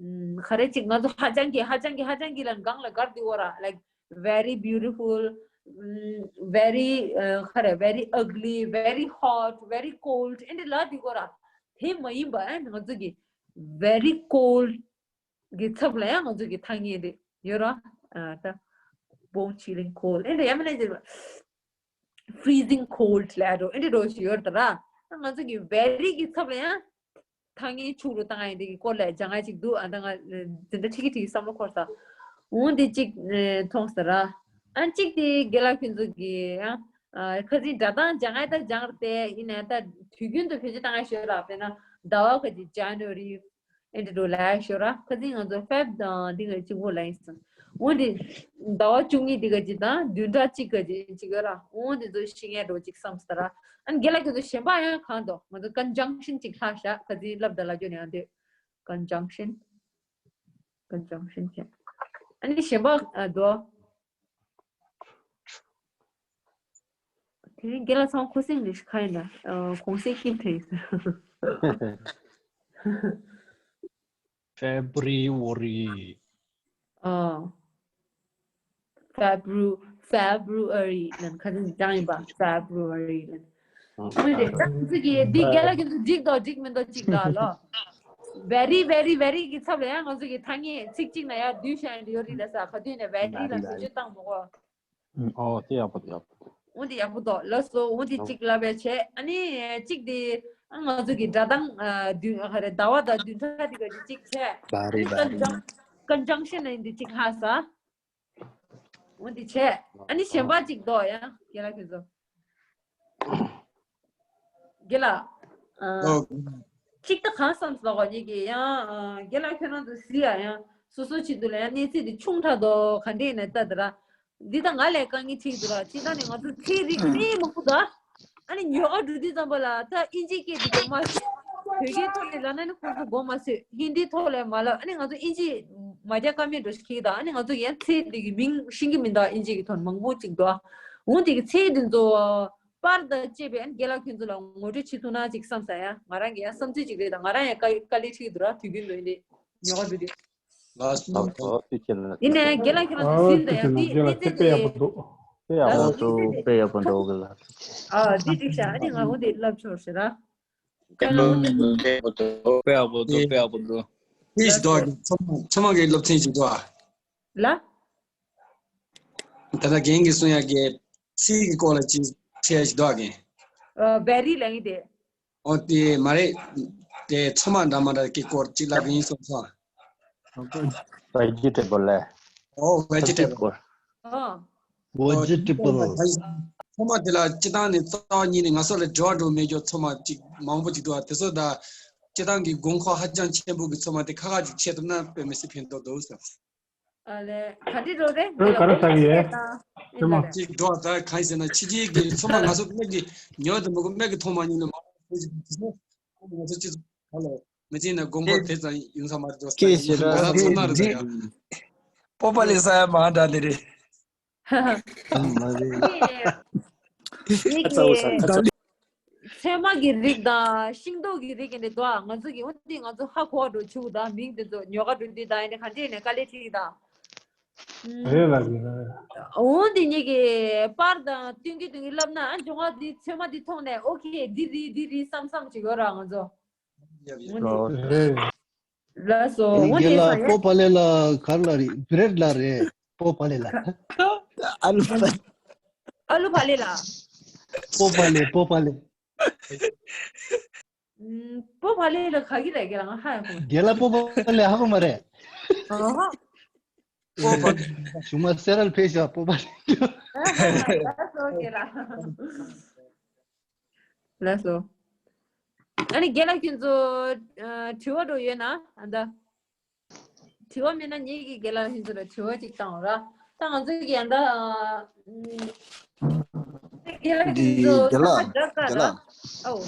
ག་རེ་ཅིག་ང་ཚོ་ཧ་ཅང་གི་ཧ་ཅང་གི་ཧ་ཅང་གི་ལ་སྒང་ལ་གར་འདི་བོ་ར། like very beautiful, very ག་རེ་very ugly, very hot, very cold ཨེ་འདྲ་ལ་འདི་བོ་ར། དེ་མ་ཡིན་པ་ཨེ་ང་ཚོ་གི་very cold གི་ཚབ་ལ་ཡང་ང་ཚོ་གི་ཐ་སྙད་རེད་ཡོད་ར། ད་bone chilling cold ཨེ་འདྲ་ཡང་མིན་ན་ཅིག freezing cold ལ་འགྲོ་ཨེ་འདྲ་འགྲོ་ཞིག་ཡོད་ར། ད་ང་ཚོ་གི་very གི་ཚབ་ལ་ཡང་ཐ་སྙད་ཕྱོགས་རུ་བཏང་ཡ་འདི་གི་སྐོར་ལ་སྦྱང་ཡ་ཅིག་འདུག་ཨ་ད་ང་འཛིན་གྲྭ་ཁྲིད་ཀྱི་ཁྲིད་ཀྱི་བསམ་བློ་འཁོར་ས། འོང་འདི་གཅིག་མཐོང་ས་ར། ཨ་གཅིག་དེ་རྒན་ལགས་ཁྱོད་ཚོ་གི་ཡང་ཁ་སང་སྒྲ་གདངས་སྦྱང་ཡ་ད་སྦྱང་ར། དེ་ཡིན་ན་ད་དུས་རྒྱུན་དུ་བེད་སྤྱོད་བཏང་ཡ་ཤོད་ར། དཔེར་ན་ཟླ་བ་ཁ་ཅིག་January ཨེ་འདྲ་འགྲོ་ལ་ཤོད་ར། ཁ་སང་ང་ཚོ་Feb དང་འདི་ང་གཅིག་པོ་ལ་ཡིན་སོང་། འོ་འདི་ཟླ་བ་བཅུ་གཉིས་འདི་ག་ཅིག་དང་བདུན་ཕྲག་གཅིག་ག་ཅིག་ཅིག་ཡོད་ར། འོ་འདི་ཚོ་ཤེས་ངེས་འགྲོ་ཅིག་བསམ་ས་ར། ཨ་ནི་རྒན་ལགས་ཁྱོད་ཚོ་གཞན་པ་ཡང་གང་འདུག་ང་ཚོ་conjunction ཅིག་ལྷག་ཤག་ཁ་སང་ལབ་ད་ལ་ཁྱོད་ནས་ཡང་འདི་conjunction conjunction ཅན། ཨ་ནི་གཞན་པ་ཨ་འདུག་དེ་རིང་རྒན་ལགས་ཚང་ཁོ་སེང་ལས་ཤིག་ཁ་ཡིན་ན། གོང་སེང་ཀིམ་ཐེ་ཡིན། February། ཨ། February February ལན་ཁ་སང་ཅང་ཡིན་པ། February ལན། མི་རེད། ད་ང་ཚོ་གི་འདི་རྒན་ལགས་ཁྱོད་ཚོ་འགྲིག་དོ་འགྲིག་མི་འདུག་ཅིག་ལ་ལོ། Very very very གི་ཚབ་ལ་ཡང་ང་ཚོ་གི་ཐ་སྙད་ཚིག་གཅིག་ན་ཡང་བསྡུས་བཞག་ཡོད་རེད་ལ་ས། ག་དུས་ནས་very ལ་བེད་སྤྱོད་བཏང་མ་གོ། ཨོ་དེ་ཡག་པོ་འདུག་ཡག་པོ་འདུག་འོ་དེ་ཡག་པོ་འདུག་ལགས་སོ། འོ་དེ་གཅིག་ལབ་པའི་བྱས། ཨ་ནི་གཅིག་དེ་ང་ཚོ་གི་སྒྲ་གདངས་བདུན་ག་རེ་ཟླ་བ་དང་བདུན་ཕྲག་དེ་ག་དེ་གཅིག་བྱས། Very very conjunction ཨ་ནི་དེ་གཅིག་ལྷག་ས། འོ་དེ་བྱས། ཨ་ནི་གཞན་པ་གཅིག་འདུག་ཡ་རྒན་ལགས་ཁྱོད་ཚོ། རྒན་ལགས། ཨ། ཨོ། གཅིག་ད་གང་བསམ་སོང་གོ་ཉིད་ཀྱི་ཡང་། ཨ། རྒན་ལགས་ཁྱོད་རང་ཚོ་གཟིགས་ཡ་ཡང་སོ་སོ་ཆེད་དུ་ལ་ཡང་གནས་ཚུལ་དེ་ཆུང་དྲགས་འདུག་ག་འདྲས་ནས་ལྟ་དེ་ར། འདི་ད་ང་ལས་དཀའ་ངལ་འཕྲད་འདུག་ར། སྤྱིར་བཏང་ནས་ང་ཚོ་ཚིག་རིགས་དཔེ་མང་པོ་འདུག་ཨ་ནི་ཉོ་ག་འགྲོ་དུས་ཙམ་པ་ལ་ད་ཨིན་ཇིའི་སྐད་དེ་གོ་མ་ཤེས། བོད་སྐད་ཐོག་ནས་ལབ་ན་ནི་ཁོང་ཚོ་གོ་མ་ཤེས། ཧིན་དིའི་ཐོག་ལ་མ་ལབ། ཨ་ནི་ང་ཚོ་ཨིན་ཇི་མ་རྒྱག་ཀ་མེད་འགྲོ་ཞིག་གིས་ད། ཨ་ནི་ང་ཚོ་ཡང་ཚིག་དེ་གི་མིང་ཤེས་ཀྱི་མི་འདུག་ཨིན་ཇི་གི་ཐོག་ནས་མང་པོ་ཅིག་འདུག་འོ་དེ་གི་ཚིག་དེ་ཚོ་པར་དང་བཅས་པའི་ཨ་ནི་རྒན་ལགས་ཁྱོད་ཚོ་ལ་ངོ་སྤྲོད་བྱེད་ཐུབ་ན་ཅིག་བསམ་ས་ཡ། ང་རང་གི་ཡང་བསམ་ཚུལ་ཅིག་རེད། ད་ང་རང་ཡང་དཀའ་དཀའ་ལས་འཕྲད་འདུག་ར། དུས་རྒྱུན་དུ་ཡིན་དེ་ཉོ་ག་འགྲོ་དུས། ལགས་སོ། ལགས་སོ། ཐུགས་རྗེ་ཆེ་གནང་། ཡིན་ནའི་རྒན་ལགས་ཁྱེད་རང་ཚོ་ཟིན་ད་ཡང་འདི་འདི་ཚེ་དཔེ་ཡག་པོ་འདུག་དཔེ་ཡག་པོ་འདུག་དཔེ་ཡག་པོ་འདུག་གི་ལགས། ཨ་འདི་འགྲིག་ཤག་ཨ་ནི་ང་འོ་འདི་ལབ་ཆོག་ཟེར་ར། ཁྱེད་རང་འོ་འདི་དཔེ་ཡག་པོ་འདུག་དཔེ་ཡག་པོ་འདུག་དཔེ་ཡག་པོ་འདུག་ཨིས་འདུག་གི་ཚང་མ་ཚང་མ་གི་སློབ་ཚན་ཞིག་འདུག་ཨ། ལ། ད་ལྟ་རྒན་གྱིས་གསུང་ཡག་གི་ཚིག་གི་སྐོར་ལ་ཅིག་འཆད་ཡག་ཞིག་འདུག་ཨ་རྒན། ཨ་བེ་རི་ལབ་ཡིན་ཏེ། ཨོ་དེ་མ་རེད། དེ་ཚོད་མ་འདྲ་མ་འདྲ་གི་སྐོར་གཅིག་ལབ་གི་ཡིན་གསུངས་སོང་། Vegetable ལས། ཨོ་Vegetable། ཨོ་Vegetable། ཚོད་མ་དེ་ལ་སྤྱི་བཏང་ནས་རྩ་བ་ཉིད་ནས་ང་ཚོ་ལ་འབྲེལ་བ་འགྲོ་མེད་རྒྱུ་ཚོད་མ་གཅིག་མང་པོ་གཅིག་འདུག་ཨ། དེ་ཚོ་ད་སྤྱི་བཏང་གི་དགོས་མཁོ་ཧ་ཅང་ཆེན་པོ་གི་ཚོད་མ་དེ་ཁ་ཁ་ཅིག་ཆད་ཐུབ་ན་དཔེ་མི་སྲིད་ཕན་ཐོགས་འདུག་ཟེར། ཨ་ལས་ག་འདྲི་འགྲོ་རེད། ཨེ་ག་རེ་ཟ་གི་ཡོད། ཨེ་ལ་རེད། ཅིག་འགྲོ་ད་གང་ཡིན་ཟེར་ན་ཕྱི་རྒྱལ་གྱི་ཚོད་མ་ང་ཚོ་སྨན་གྱི་ཉོ་དུ་མི་དགོས། སྨན་གྱི་ཐོག་མ་ཉོ་ནས་མ་ང་ཚོ་ཅི་ཚོ་ཧ་ལོ་མི་ཅིག་ནས་དགོངས་པ་དེ་ཙམ་ཡོང་ས་མ་རེད། ཅོ་ས་ཡིན་ང་ཚོ་ཚོད་མ་རེད་ད་ཡ། སྤོབས་པ་ལས་ས་ཡ་མ་འདྲ་འདི་རེད། ཨ་མ་རེད། ཚོད་མ་གི་རིགས་དང་ཤིང་ཏོག་གི་རིགས་ཀྱི་འདི་དོ་ང་ཚོ་གི་འོ་འདི་ང་ཚོ་ཧ་གོ་འགྲོ་ཆུ་དང་མིང་དེ་ཚོ་ཉོ་ག་འགྲོ་འདི་དང་ཡིན་ག་འདྲས་ནས་དཀའ་ལས་ཁྲིད་དང་། རེད་ལ་རེད་ལ། འོ་འདི་གཉིས་ཀྱི་པར་དང་སྟོན་གི་སྟོན་གི་ལབ་ན་ཨ་འབྱུང་བ་འདི་ཚོད་མ་འདི་མཐོང་ནས་ཨོ་ཁེ་འདི་རེད་འདི་རེད་བསམ་བསམ་ཅིག་ཡོད་ར་ང་ཚོ། ཡབ་ཡབ། འོ་འདི། རེད། ལགས་སོ། འོ་དེ་རྒན་ལགས་ས་ཡ། པོ་པ་ལེ་ལ་གར་ལ་རེད། བྲེད་ལ་རེད། པོ་པ་ལེ་ལ། ཨ་ལུ་པ། ཨ་ལུ་པ་ལེ་ལ། པོ་པ་ལེ་པོ་པ་ལེ། ཨུམ། པོ་པ་ལེ་ལ་ག་གི་རེད་རྒན་ལགས་ང་ཧ་ཡང་གོ་མ། རྒན་ལགས་པོ་པ་ལེ་ཧ་གོ་མ་རེད། ཨོ་ཧོ། པོ་པ་ལེ། གཞུག་མ་སེ་རལ་ཕེ་ཤ་པོ་པ་ལེ། ལགས་སོ་རྒན་ལགས། ལགས་སོ། ཨ་ནི་རྒན་ལགས་ཁྱོད་ཚོ་ཨ་དྲི་བ་འགྲོ་ཡོད་ན་ཨ་ད། དྲི་བ་མེད་ན་ངེད་ཀྱིས་རྒན་ལགས་ཁྱོད་ཚོ་ལ་དྲི་བ་ཅིག་བཏང་ར། ད་ང་ཚོ་གི་ཨ་ད་ཨ་རྒན་ལགས་ཁྱོད་འདི་ཚོ་རྒན་ལགས་ས་ཁ་འདྲ་ག་རྒན་ར། ལགས། ཨོ།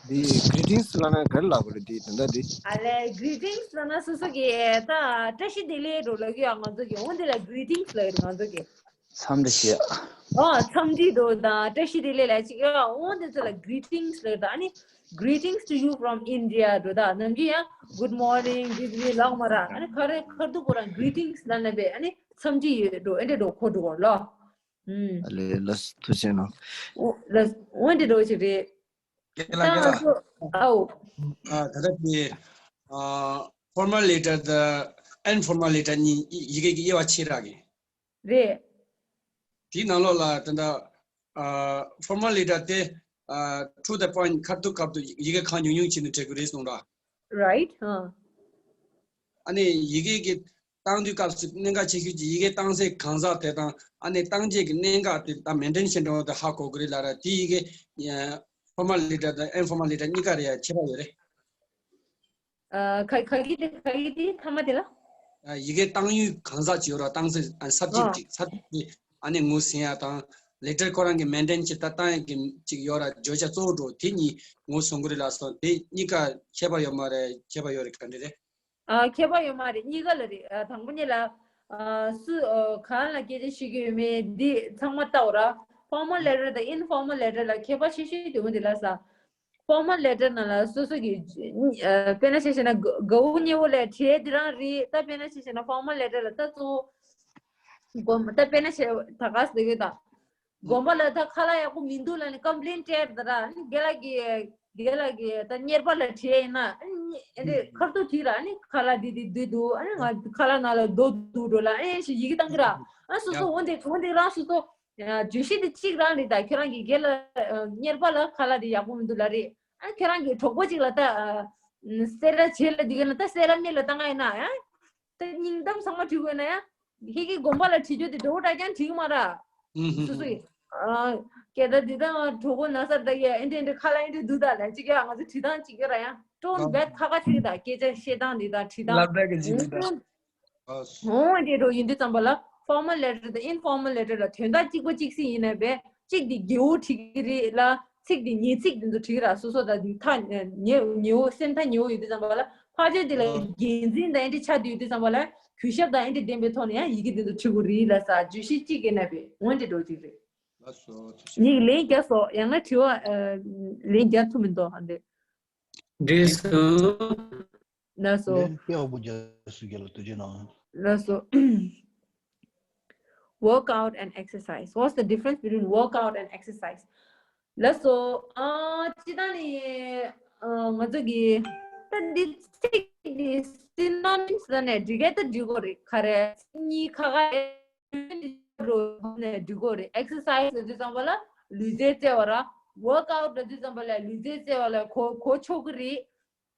འདི་greetings ལབ་ན་ག་རེ་ལབ་དགོས་རེད་འདི་དོན་དག་འདི། ཨ་ལས་greetings ལབ་ན་སོ་སོ་གི་ད་བཀྲ་ཤིས་བདེ་ལེགས་འགྲོ་ལབ་ཀྱི་ཡོད་ང་ཚོ་གི། འོ་འདི་ལ་greetings ལབ་ཡོད་ང་ཚོ་གི། འཚམས་འདྲི་ཞུ། ཨོ་འཚམས་འདྲི་འགྲོ་དང་བཀྲ་ཤིས་བདེ་ལེགས་ལབ་ཅིག་ཡོད། འོ་འདི་ཚོ་ལ་greetings ལབ་དང་ཨ་ནི་greetings to you from India འགྲོ་དང་ནམ་རྒྱུན་ཡང་good morning འདི་འདི་ལབ་མ་ར། ཨ་ནི་ག་རེ་ཁ་ཐུག་ཁོ་རང་greetings ལབ་ན་བས་ཨ་ནི་འཚམས་འདྲི་ཡོད་འགྲོ་ཨེ་འདྲ་འགྲོ་ཁོ་འགྲོ་གོ་ལོ། ཨུམ། ཨ་ལས་ལགས་ཐུགས་རྗེ་གནང་། ཨོ་ལགས་འོ་འདི་འགྲོ་ཅིག་རེད། རྒན་ལགས་རྒན་ལགས། ད་ང་ཚོ་ཨའོ། ཨ་ད་ལྟ་དེ་ཨ་formal letter དང་informal letter གཉིས་ཡི་ཡི་གེ་གི་དབྱེ་བ་ཕྱེ་རག་གི། རེད། དེའི་ནང་ལོགས་ལ་ད་ལྟ་ཨ་formal letter དེ་ཨ་to the point ཁ་ཐུག་ཁ་ཐུག་ཡི་གེ་གང་ཉུང་ཉུང་བྱས་ནས་འབྲི་དགོས་རེད་གསུངས་ར། Right ཨ། ཨ་ནི་ཡི་གེ་གི་བཏང་དུས་སྐབས་སུ་གནད་འགག་ཆེ་ཤོས་ཀྱི་ཡི་གེ་བཏང་སའི་གང་ཟག་དེ་དང་ཨ་ནི་བཏང་རྗེས་ཀྱི་གནད་འགག་དེ་དང་maintain བྱེད་འགྲོ་དེ་ཧ་གོ་གི་རེད་ལ་ར། དེ་ཡི་གེ་formal letter དང་informal letter གཉིས་ཀ་རེད་ཡ་ཁྱད་པར་ཡོད་རེད། ཨ་ག་ག་གི་དེ་ག་གི་དེ་ཐ་མ་དེ་ལ། ཨ་ཡི་གེ་བཏང་ཡུལ་གང་ཟག་ཅིག་ཡོད་ར། བཏང་སའི་ཨ་subject ཨ་ཅིག subject དེ་ཨ་ནི་ངོས་ཟིན་ཡ་དང་letter ཁོ་རང་གི་maintain བྱེད་ད་བཏང་ཡ་གི་ཅིག་ཡོད་ར། བརྗོད་བྱ་གཙོ་བོ་འགྲོ་དེ་གཉིས་ངོས་ཟིན་དགོས་རེད་ལ་སོང་། དེ་གཉིས་ཀ་ཁྱད་པར་ཡོད་མ་རེད། ཁྱད་པར་ཡོད་རེད་ག་འདྲ་རེད། ཨ་ཁྱད་པར་ཡོད་མ་རེད། གཉིས་ཀ་ལ་རེད། ཨ་དང་པོ་ཉིད་ལ་ཨ་སུ་ཨ་གང་ལ་སྐད་ཆ་བཤད་ཀྱི་ཡོད་མེད་འདི་ཚང་མ་ལྟ་འོ་ར། formal letter དང་informal letter ལ་ཁྱད་པར་ཆེ་ཤོས་དེ་འོ་འདི་ལ་ས། formal letter ནང་ལ་སོ་སོ་གི་ཨ་དཔེར་ན་ཆ་བཞག་ན་དགའ་དགའ་བོ་ཉེ་བོ་ལ་བྲིས་འདི་རང་རེད། ད་དཔེར་ན་ཆ་བཞག་ན་formal letter ལ་ད་གཙོ་བོ་དགོངས་པ་ད་དཔེར་ན་ཆ་ད་ག་ཟེར་གི་ད། དགོན་པ་ལ་ད་ཁ་ལག་ཡག་པོ་མི་འདུག་ལབ་ནས་complain སྤྲད་ད་ར། ཨ་ནི་རྒན་ལགས་ཀྱིས་རྒན་ལགས་ཀྱིས་ད་གཉེར་པ་ལ་དྲིས་ཡིན་ན་ཨ་ནི་ཨེ་འདྲས་ཁ་ཐུག་དྲིས་ར། ཨ་ནི་ཁ་ལག་འདི་འདི་འདི་འདུག་ཨ་ནི་ང་ཁ་ལག་ནང་ལ་རྡོ་འདུག་འགྲོ་ལ་ཨེ་ཞིག་ཡི་གེ་བཏང་གི་ར། ཨ་སོ་སོ་འོ་འདི་འོ་འདི་རང་སོ་སོ་བརྗོད་གཞི་འདི་གཅིག་རང་རེད། ད་ཁྱོད་རང་གི་རྒན་ལགས་གཉེར་པ་ལ་ཁ་ལག་འདི་ཡག་པོ་མི་འདུག་ལབ་རེད། ཨ་ནི་ཁྱོད་རང་གི་གྲོགས་པོ་གཅིག་ལ་ད་སེ་ར་བྱེས་ལ་འདི་ག་ན་ད་སེ་ར་སྨད་ལ་བཏང་ང་ཡིན་ན་ཨ། ད་སྙིང་གཏམ་ཚང་མ་བྲིས་དགོས་ན་ཡང་། ཧི་གི་དགོན་པ་ལ་བྲིས་རྒྱུ་དེ་འགྲོ་བོ་འདྲ་རྐྱང་བྲིས་གི་མ་ར། ཨུ་ཧུ་སོ་སོ་ཧུ། ཡི། ཨ་སྐད་ད་འདི་དང་གྲོགས་པོ་ན་སར་ད་ཡ་ཨེ་འདྲ་ཨེ་འདྲ་ཁ་ལ་ཨེ་འདྲ་འདུག་ད་ལ་ཅིག་ཡ་ང་ཚོ་བྲིས་སྟངས་ཅིག་ཡོད་ར་ཡ། ཏོན་བེད་ཁ་ཁ་ཅིག་ད་སྐད་ཆ་བཤད་སྟངས་འདི་དང་བྲིས་སྟངས། ལབ་ད་གི་ཅིག་འདི་ད། ཨོ་འདི་འགྲོ་ཡིན་དུས་ཙམ་པ་ལ་formal letter དང་informal letter ལ་དོན་དག་གཅིག་པ་གཅིག་སྲིད་ཡིན་ན་བས། གཅིག་དེ་རྒྱལ་པོ་བྲིས་ཀྱི་རེད་ལ། ཚིག་དེ་ཉེས་ཚིག་དེ་ཚོ་བྲིས་ཀྱི་ར། སོ་སོ་དང་དེ་ཐག་ཉེ་ཉེ་བོ་སེམས་ཐག་ཉེ་བོ་ཡོད་དུས་ཙམ་པ་ལ་ཕར་ཕྱོགས་དེ་ལ་ཨ་འགན་འཛིན་དང་ཨེ་འདྲ་ཆགས་དུས་ཡོད་དུས་ཙམ་པ་ལ་གུས་ཞབས་དང་ཨེ་འདྲ་ལྡན་པའི་ཐོག་ནས་ཡང་ཡི་གེ་དེ་ཚོ་བྲིས་དགོས་རེད་ལ་ས། བརྗོད་གཞི་གཅིག་གི་ནང་བས་འོན་ཏེ་འགྲོ་གཅིག་རེད། ལགས་སོ་ཐུགས་རྗེ་ཆེ། ངས་ལན་རྒྱག་སོང་། ཡང་ན་དྲི་བ་ཨ་ལན་རྒྱག་ཐུབ་མི་འདུག་ཨ་འདི། འགྲིག་སོང་། ལགས་སོ། ལན་དཔེ་ཡག་པོ་རྒྱག་སོང་རྒན་ལགས་ཐུགས་རྗེ་གནང་། ལགས་སོ། Workout and exercise. What's the difference between workout and exercise? ལགས་སོ། ཨ་སྤྱིར་བཏང་ནི་ཨ་ང་ཚོ་གི་ད་འདི་ཚིག་འདི་synonyms ལ་ནས་འགྲིག་གི་ད་འགྲིག་གོ་རེད། ག་རེ་གཉིས་ཁ་ཁ་རེད་ནས་འགྲིག་གོ་རེད། Exercise ལ་དུས་ཙམ་པ་ལ་ལུས་རྩལ་རྩེ་བ་ར། Workout ལ་དུས་ཙམ་པ་ལ་ལུས་རྩལ་རྩེ་བ་ལ་གོ་གོ་ཆོག་གི་རེད།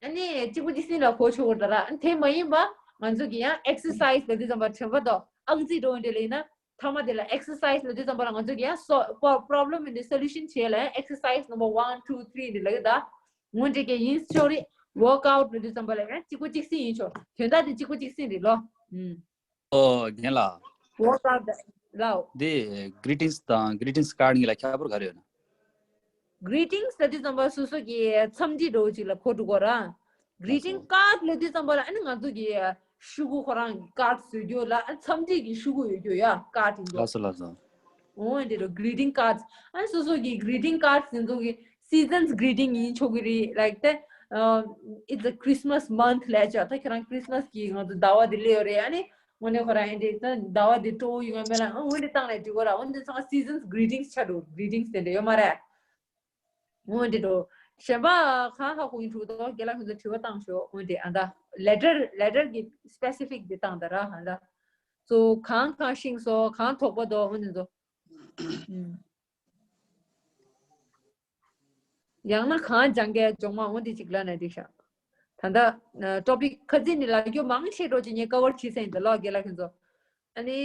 ཨ་ནི་གཅིག་པུ་གཅིག་སེམས་ལ་གོ་ཆོག་གི་རེད་ད་ར། ཨ་ནི་དེ་མ་ཡིན་པ་ང་ཚོ་གི་ཡང་exercise་ལབ་དུས་ཙམ་པ་དྲན་པ་དང་ཨང་རྩིས་འགྲོ་འདྲ་ལ་ཡིན་ན་མཐའ་མ་དེ་ལ་exercise ལབ་དུས་ཙམ་པ་ལ་ང་ཚོ་གི་ཡང་so- problem in the solution བྱེད་ལ་ཡང་exercise number one two three འདི་ལ་ཡོད་ད། ངོ་འདྲི་གི་ཡིན་ཆོག་རེད། Workout ལབ་དུས་ཙམ་པ་ལ་ཡང་གཅིག་པུ་གཅིག་སེམས་ཡིན་ཆོག་དོན་དག་དེ་གཅིག་པུ་གཅིག་སེམས་རེད་ལོ། ཨུམ། ཨོ་རྒན་ལགས། Workout ལའོ། འདི་greetings དང་greetings card གཉིས་ལ་ཁྱད་པར་ག་རེ་ཡོད་ན། Greetings ལབ་དུས་ཙམ་པ་སོ་སོ་གི་འཚམས་འདྲི་འདྲ་བོ་ཅིག་ལ་གོ་འགྲོ་གོ་ར། Greeting card ལབ་དུས་ཙམ་པ་ལ་ཨ་ནི་ང་ཚོ་གི་ཤོག་གུ་ཁོ་རང་གི་card བཟོ་རྒྱུ་ལ་ཨ་འཚམས་འདྲི་གི་ཤོག་གུ་ཡོད་རྒྱུ་ཡ་card ཡིན་ལགས་སོ་ལགས་སོ། འོ་འདི་རུ་greeting cards ཨ་ནི་སོ་སོ་གི་greeting cards ཡིན་ཚོ་གི་seasons greeting ཡིན་ཆོག་གི་རེད། Like that, um, it's a Christmas month ལབ་ཅག་ད་ཁྱེད་རང་Christmas གི་ང་ཚོ་ཟླ་བ་འདི་སླེབས་ཡོད་རེད། ཨ་ནི་དངོས་གནས་ཁོ་རང་ཨེ་འདྲས་ད་ཟླ་བ་འདི་སྤྲོ་བོ་ཡོད་མེད་ལ་ཨ་འོ་འདི་བཏང་ནས་འགྲིག་གོ་ར། འོ་འདི་ཚང་seasons greetings ཆགས་འགྲོ་greetings དེ་འདྲ་ཡོད་མ་རེད། འོ་འདི་འགྲོ་གཞན་པ་གང་ཧ་གོ་ཡིན་འགྲོ་དོ་རྒན་ལགས་ཁྱོད་ཚོ་དྲི་བ་བཏང་ཤོག་འོ་འདི་ཨ་ད་letter letter གི་specific དེ་བཏང་ད་ར་ཨ་ད་so གང་གང་ཤེས་སོ་གང་དོགས་པ་འདུག་འོ་འདི་ཚོ། ཡང་ན་གང་སྦྱང་གལ་སྦྱོང་མ་འོང་དེ་གཅིག་ལབ་ན་འགྲིག་ཤག་ད་ལྟ་topic ཁ་ཚིག་ནི་ལབ་རྒྱུ་མང་ཆེ་འགྲོ་ཅིག་ངས་cover བྱས་ཟིན་འདི་ལོ་རྒན་ལགས་ཁྱོད་ཚོ། ཨ་ནི་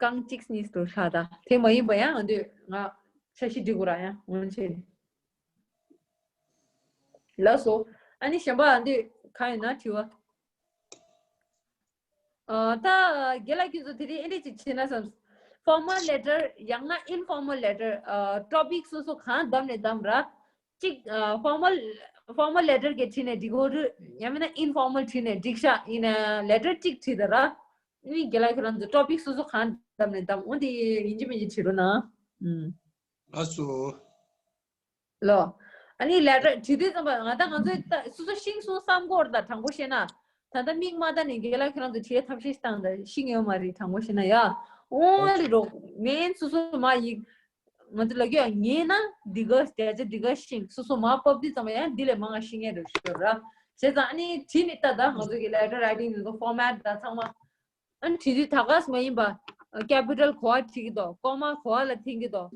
རྐང་གཅིག་གཉིས་འགྲོ་ཤག་ད་དེ་མ་ཡིན་པ་ཡང་འདོད་ང་འཆར་གཞི་སྒྲིག་དགོས་ར་ཡང་འོང་ཆེ་ནི། ལགས་སོ། ཨ་ནི་གཞན་པ་འདོད་གང་ཡོད་ན་དྲི་བ། ཨ་ད་རྒན་ལགས་ཁྱོད་ཚོ་དེ་རིང་ཨེ་འདྲས་ཅིག་བྱེད་ན་བསམ། Formal letter ཡང་ན་informal letter ཨ་topic སོ་སོ་གང་བདམས་ནས་བདམས་ར། གཅིག་ཨ་formal formal letter གི་བྲིས་ནས་འགྲིག་གོ་རུ་ཡང་མིན་ན་informal བྲིས་ནས་འགྲིག་ཤག་ཡིན་ན་letter གཅིག་བྲིས་ད་ར། ནི་རྒན་ལགས་ཁྱོད་རང་ཚོ་topic སོ་སོ་གང་བདམས་ནས་བདམས་འོ་དེ་ཡིན་གཅིག་མིན་གཅིག་བྲིས་རོགས་གནང་། ཨུམ། ལགས་སོ། ལོ། ཨ་ནི་letter བྲིས་དུས་ཙམ་པ་ང་ད་ང་ཚོའི་ད་སོ་སོ་ཤེས་སོང་བསམ་གོ་ར་ད་དྲང་པོ་བཤད་ན། ད་ལྟ་མིག་མ་ལྟ་ནས་རྒན་ལགས་ཁྱོད་རང་ཚོ་བྲིས་ཐབས་ཤེས་བཏང་ད་ཤེས་ཡོད་མ་རེད་དྲང་པོ་བཤད་ན་ཡ། འོ་རེད་རོགས་ངས་སོ་སོ་མ་ཡིག་ང་ཚོ་ལ་རྒྱུ་ཡ་ངས་ན་འདི་ག་བརྒྱ་ཆ་འདི་ག་ཤེས་སོ་སོ་མ་ཕབ་དུས་ཙམ་པ་ཡང་འདི་ལས་མང་ང་ཤེས་ངེས་རེད་ཤོད་ར། བྱས་ཙང་ཨ་ནི་བྲིས་ནས་ལྟ་ད་ང་ཚོ་གི་letter writing འདི་ཚོ་format ད་ཚང་མ། ཨ་ནི་བྲིས་དུས་ད་ག་སེ་མ་ཡིན་པ། capital ག་པར་བྲིས་ཀྱི་འདུག comma ག་པར་ལ་འཐེན་གྱི་འདུག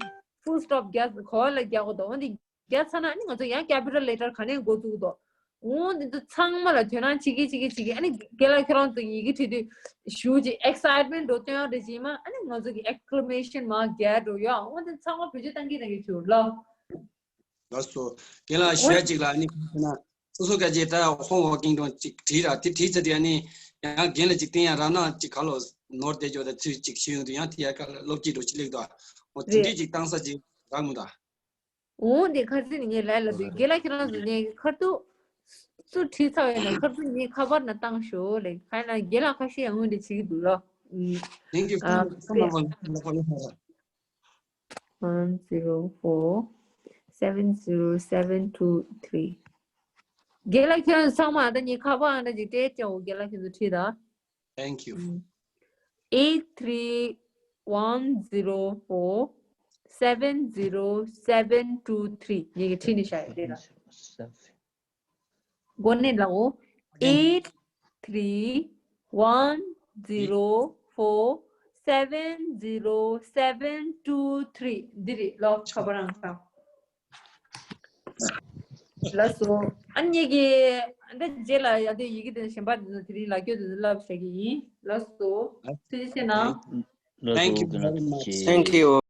full stop རྒྱག་ག་པར་ལ་རྒྱག་དགོས་འདུག་འོན་ཏེ་རྒྱག་ཚར་ན་ཨ་ནི་ང་ཚོ་ཡང་capital letter ག་ནས་འགོ་བཙུགས་འདུག་འོ་འདི་ཚོ་ཚང་མ་ལ་དོ་སྣང་བྱེད་ཀྱི་བྱེད་ཀྱི་བྱེད་ཀྱི་ཨ་ནི་རྒན་ལགས་ཁྱོད་རང་ཚོ་ཡི་གེ་བྲིས་དུས་ཞུ་ཅིག་excitement འགྲོ་སྟོན་ཡག་རེ་བྱེད་མ་ཨ་ནི་ང་ཚོ་གི་exclamation mark རྒྱག་འགྲོ་ཡོད་འོ་འདི་ཚང་མ་བེད་སྤྱོད་གཏང་གི་གཏང་གི་བྱོས་ལོ། ལགས་སོ། རྒན་ལགས་ཞུ་ཡ་གཅིག་ལ་ཨ་ནི་ཁ་ན་སོ་སོ་སྐད་ཆ་ད་homework ཀིང་དང་གཅིག་བྲིས་ར་དེ་བྲིས་ཚར་དུས་ཨ་ནི་ཡང་རྒན་ལ་གཅིག་བསྟན་ཡ་ར་ན་གཅིག་ག་ལོ་ནོར་བསྡད་ཀྱོག་ད་ཚུལ་གཅིག་ཤེས་ཡོང་དུས་ཡང་དེ་ཡ་ག་ལ་སློབ་ཀྱི་འགྲོ་ཅི་ལེགས་དོ། འོ་དེ་འདྲས་གཅིག་བཏང་ས་གཅིག་རག་མི་འདུག་འོ་འདི་ཁ་སེ་ནི་ངས་ལས་ལ་འདུག་རྒན་ལགས་ཁྱེད་རང་ཚོ་ངས་ཁ་ཐུག་སུ་བྲིས་ཚར་བས་ན་ཁ་ཐུག་ངས་ཁ་པར་ན་བཏང་ཤོག་ལེ་ཁ་ན་རྒན་ལགས་ཁ་ཤས་ཡང་འོ་འདི་བྱེད་ཀྱི་འདུག་ལོ། Thank you. One zero four seven zero seven two three. རྒན་ལགས་ཁྱེད་རང་ཚང་མ་ད་ངས་ཁ་པར་ཨང་ད་ཅིག་སྤྲད་ཀྱང་འོ་རྒན་ལགས་ཁྱེད་ཚོ་ཁྲིད་ད། Thank you. Eight three one zero four seven zero seven two three. ངས་ཁྲིད་ནས་བཞག་ཡོད་དེ་ད། འགོ་ནས་ལའོ། Eight three one zero four seven zero seven two three. འདི་རེད་ལོ་ཁ་པར་རང་ཁ། ལགས་སོ། ཨ་ནི་གི་འདི་རྗེས་ལ་ཡ་དེ་ཡི་གེ་དེ་གཞན་པ་དེ་ཚོ་དེ་རིང་ལ་སྐྱོད་དེ་ཚོ་ལབ་བྱ་གི་ཡིན། ལགས་སོ། ཐུགས་རྗེ་ཆེ་གནང་། Thank you very much. Thank you.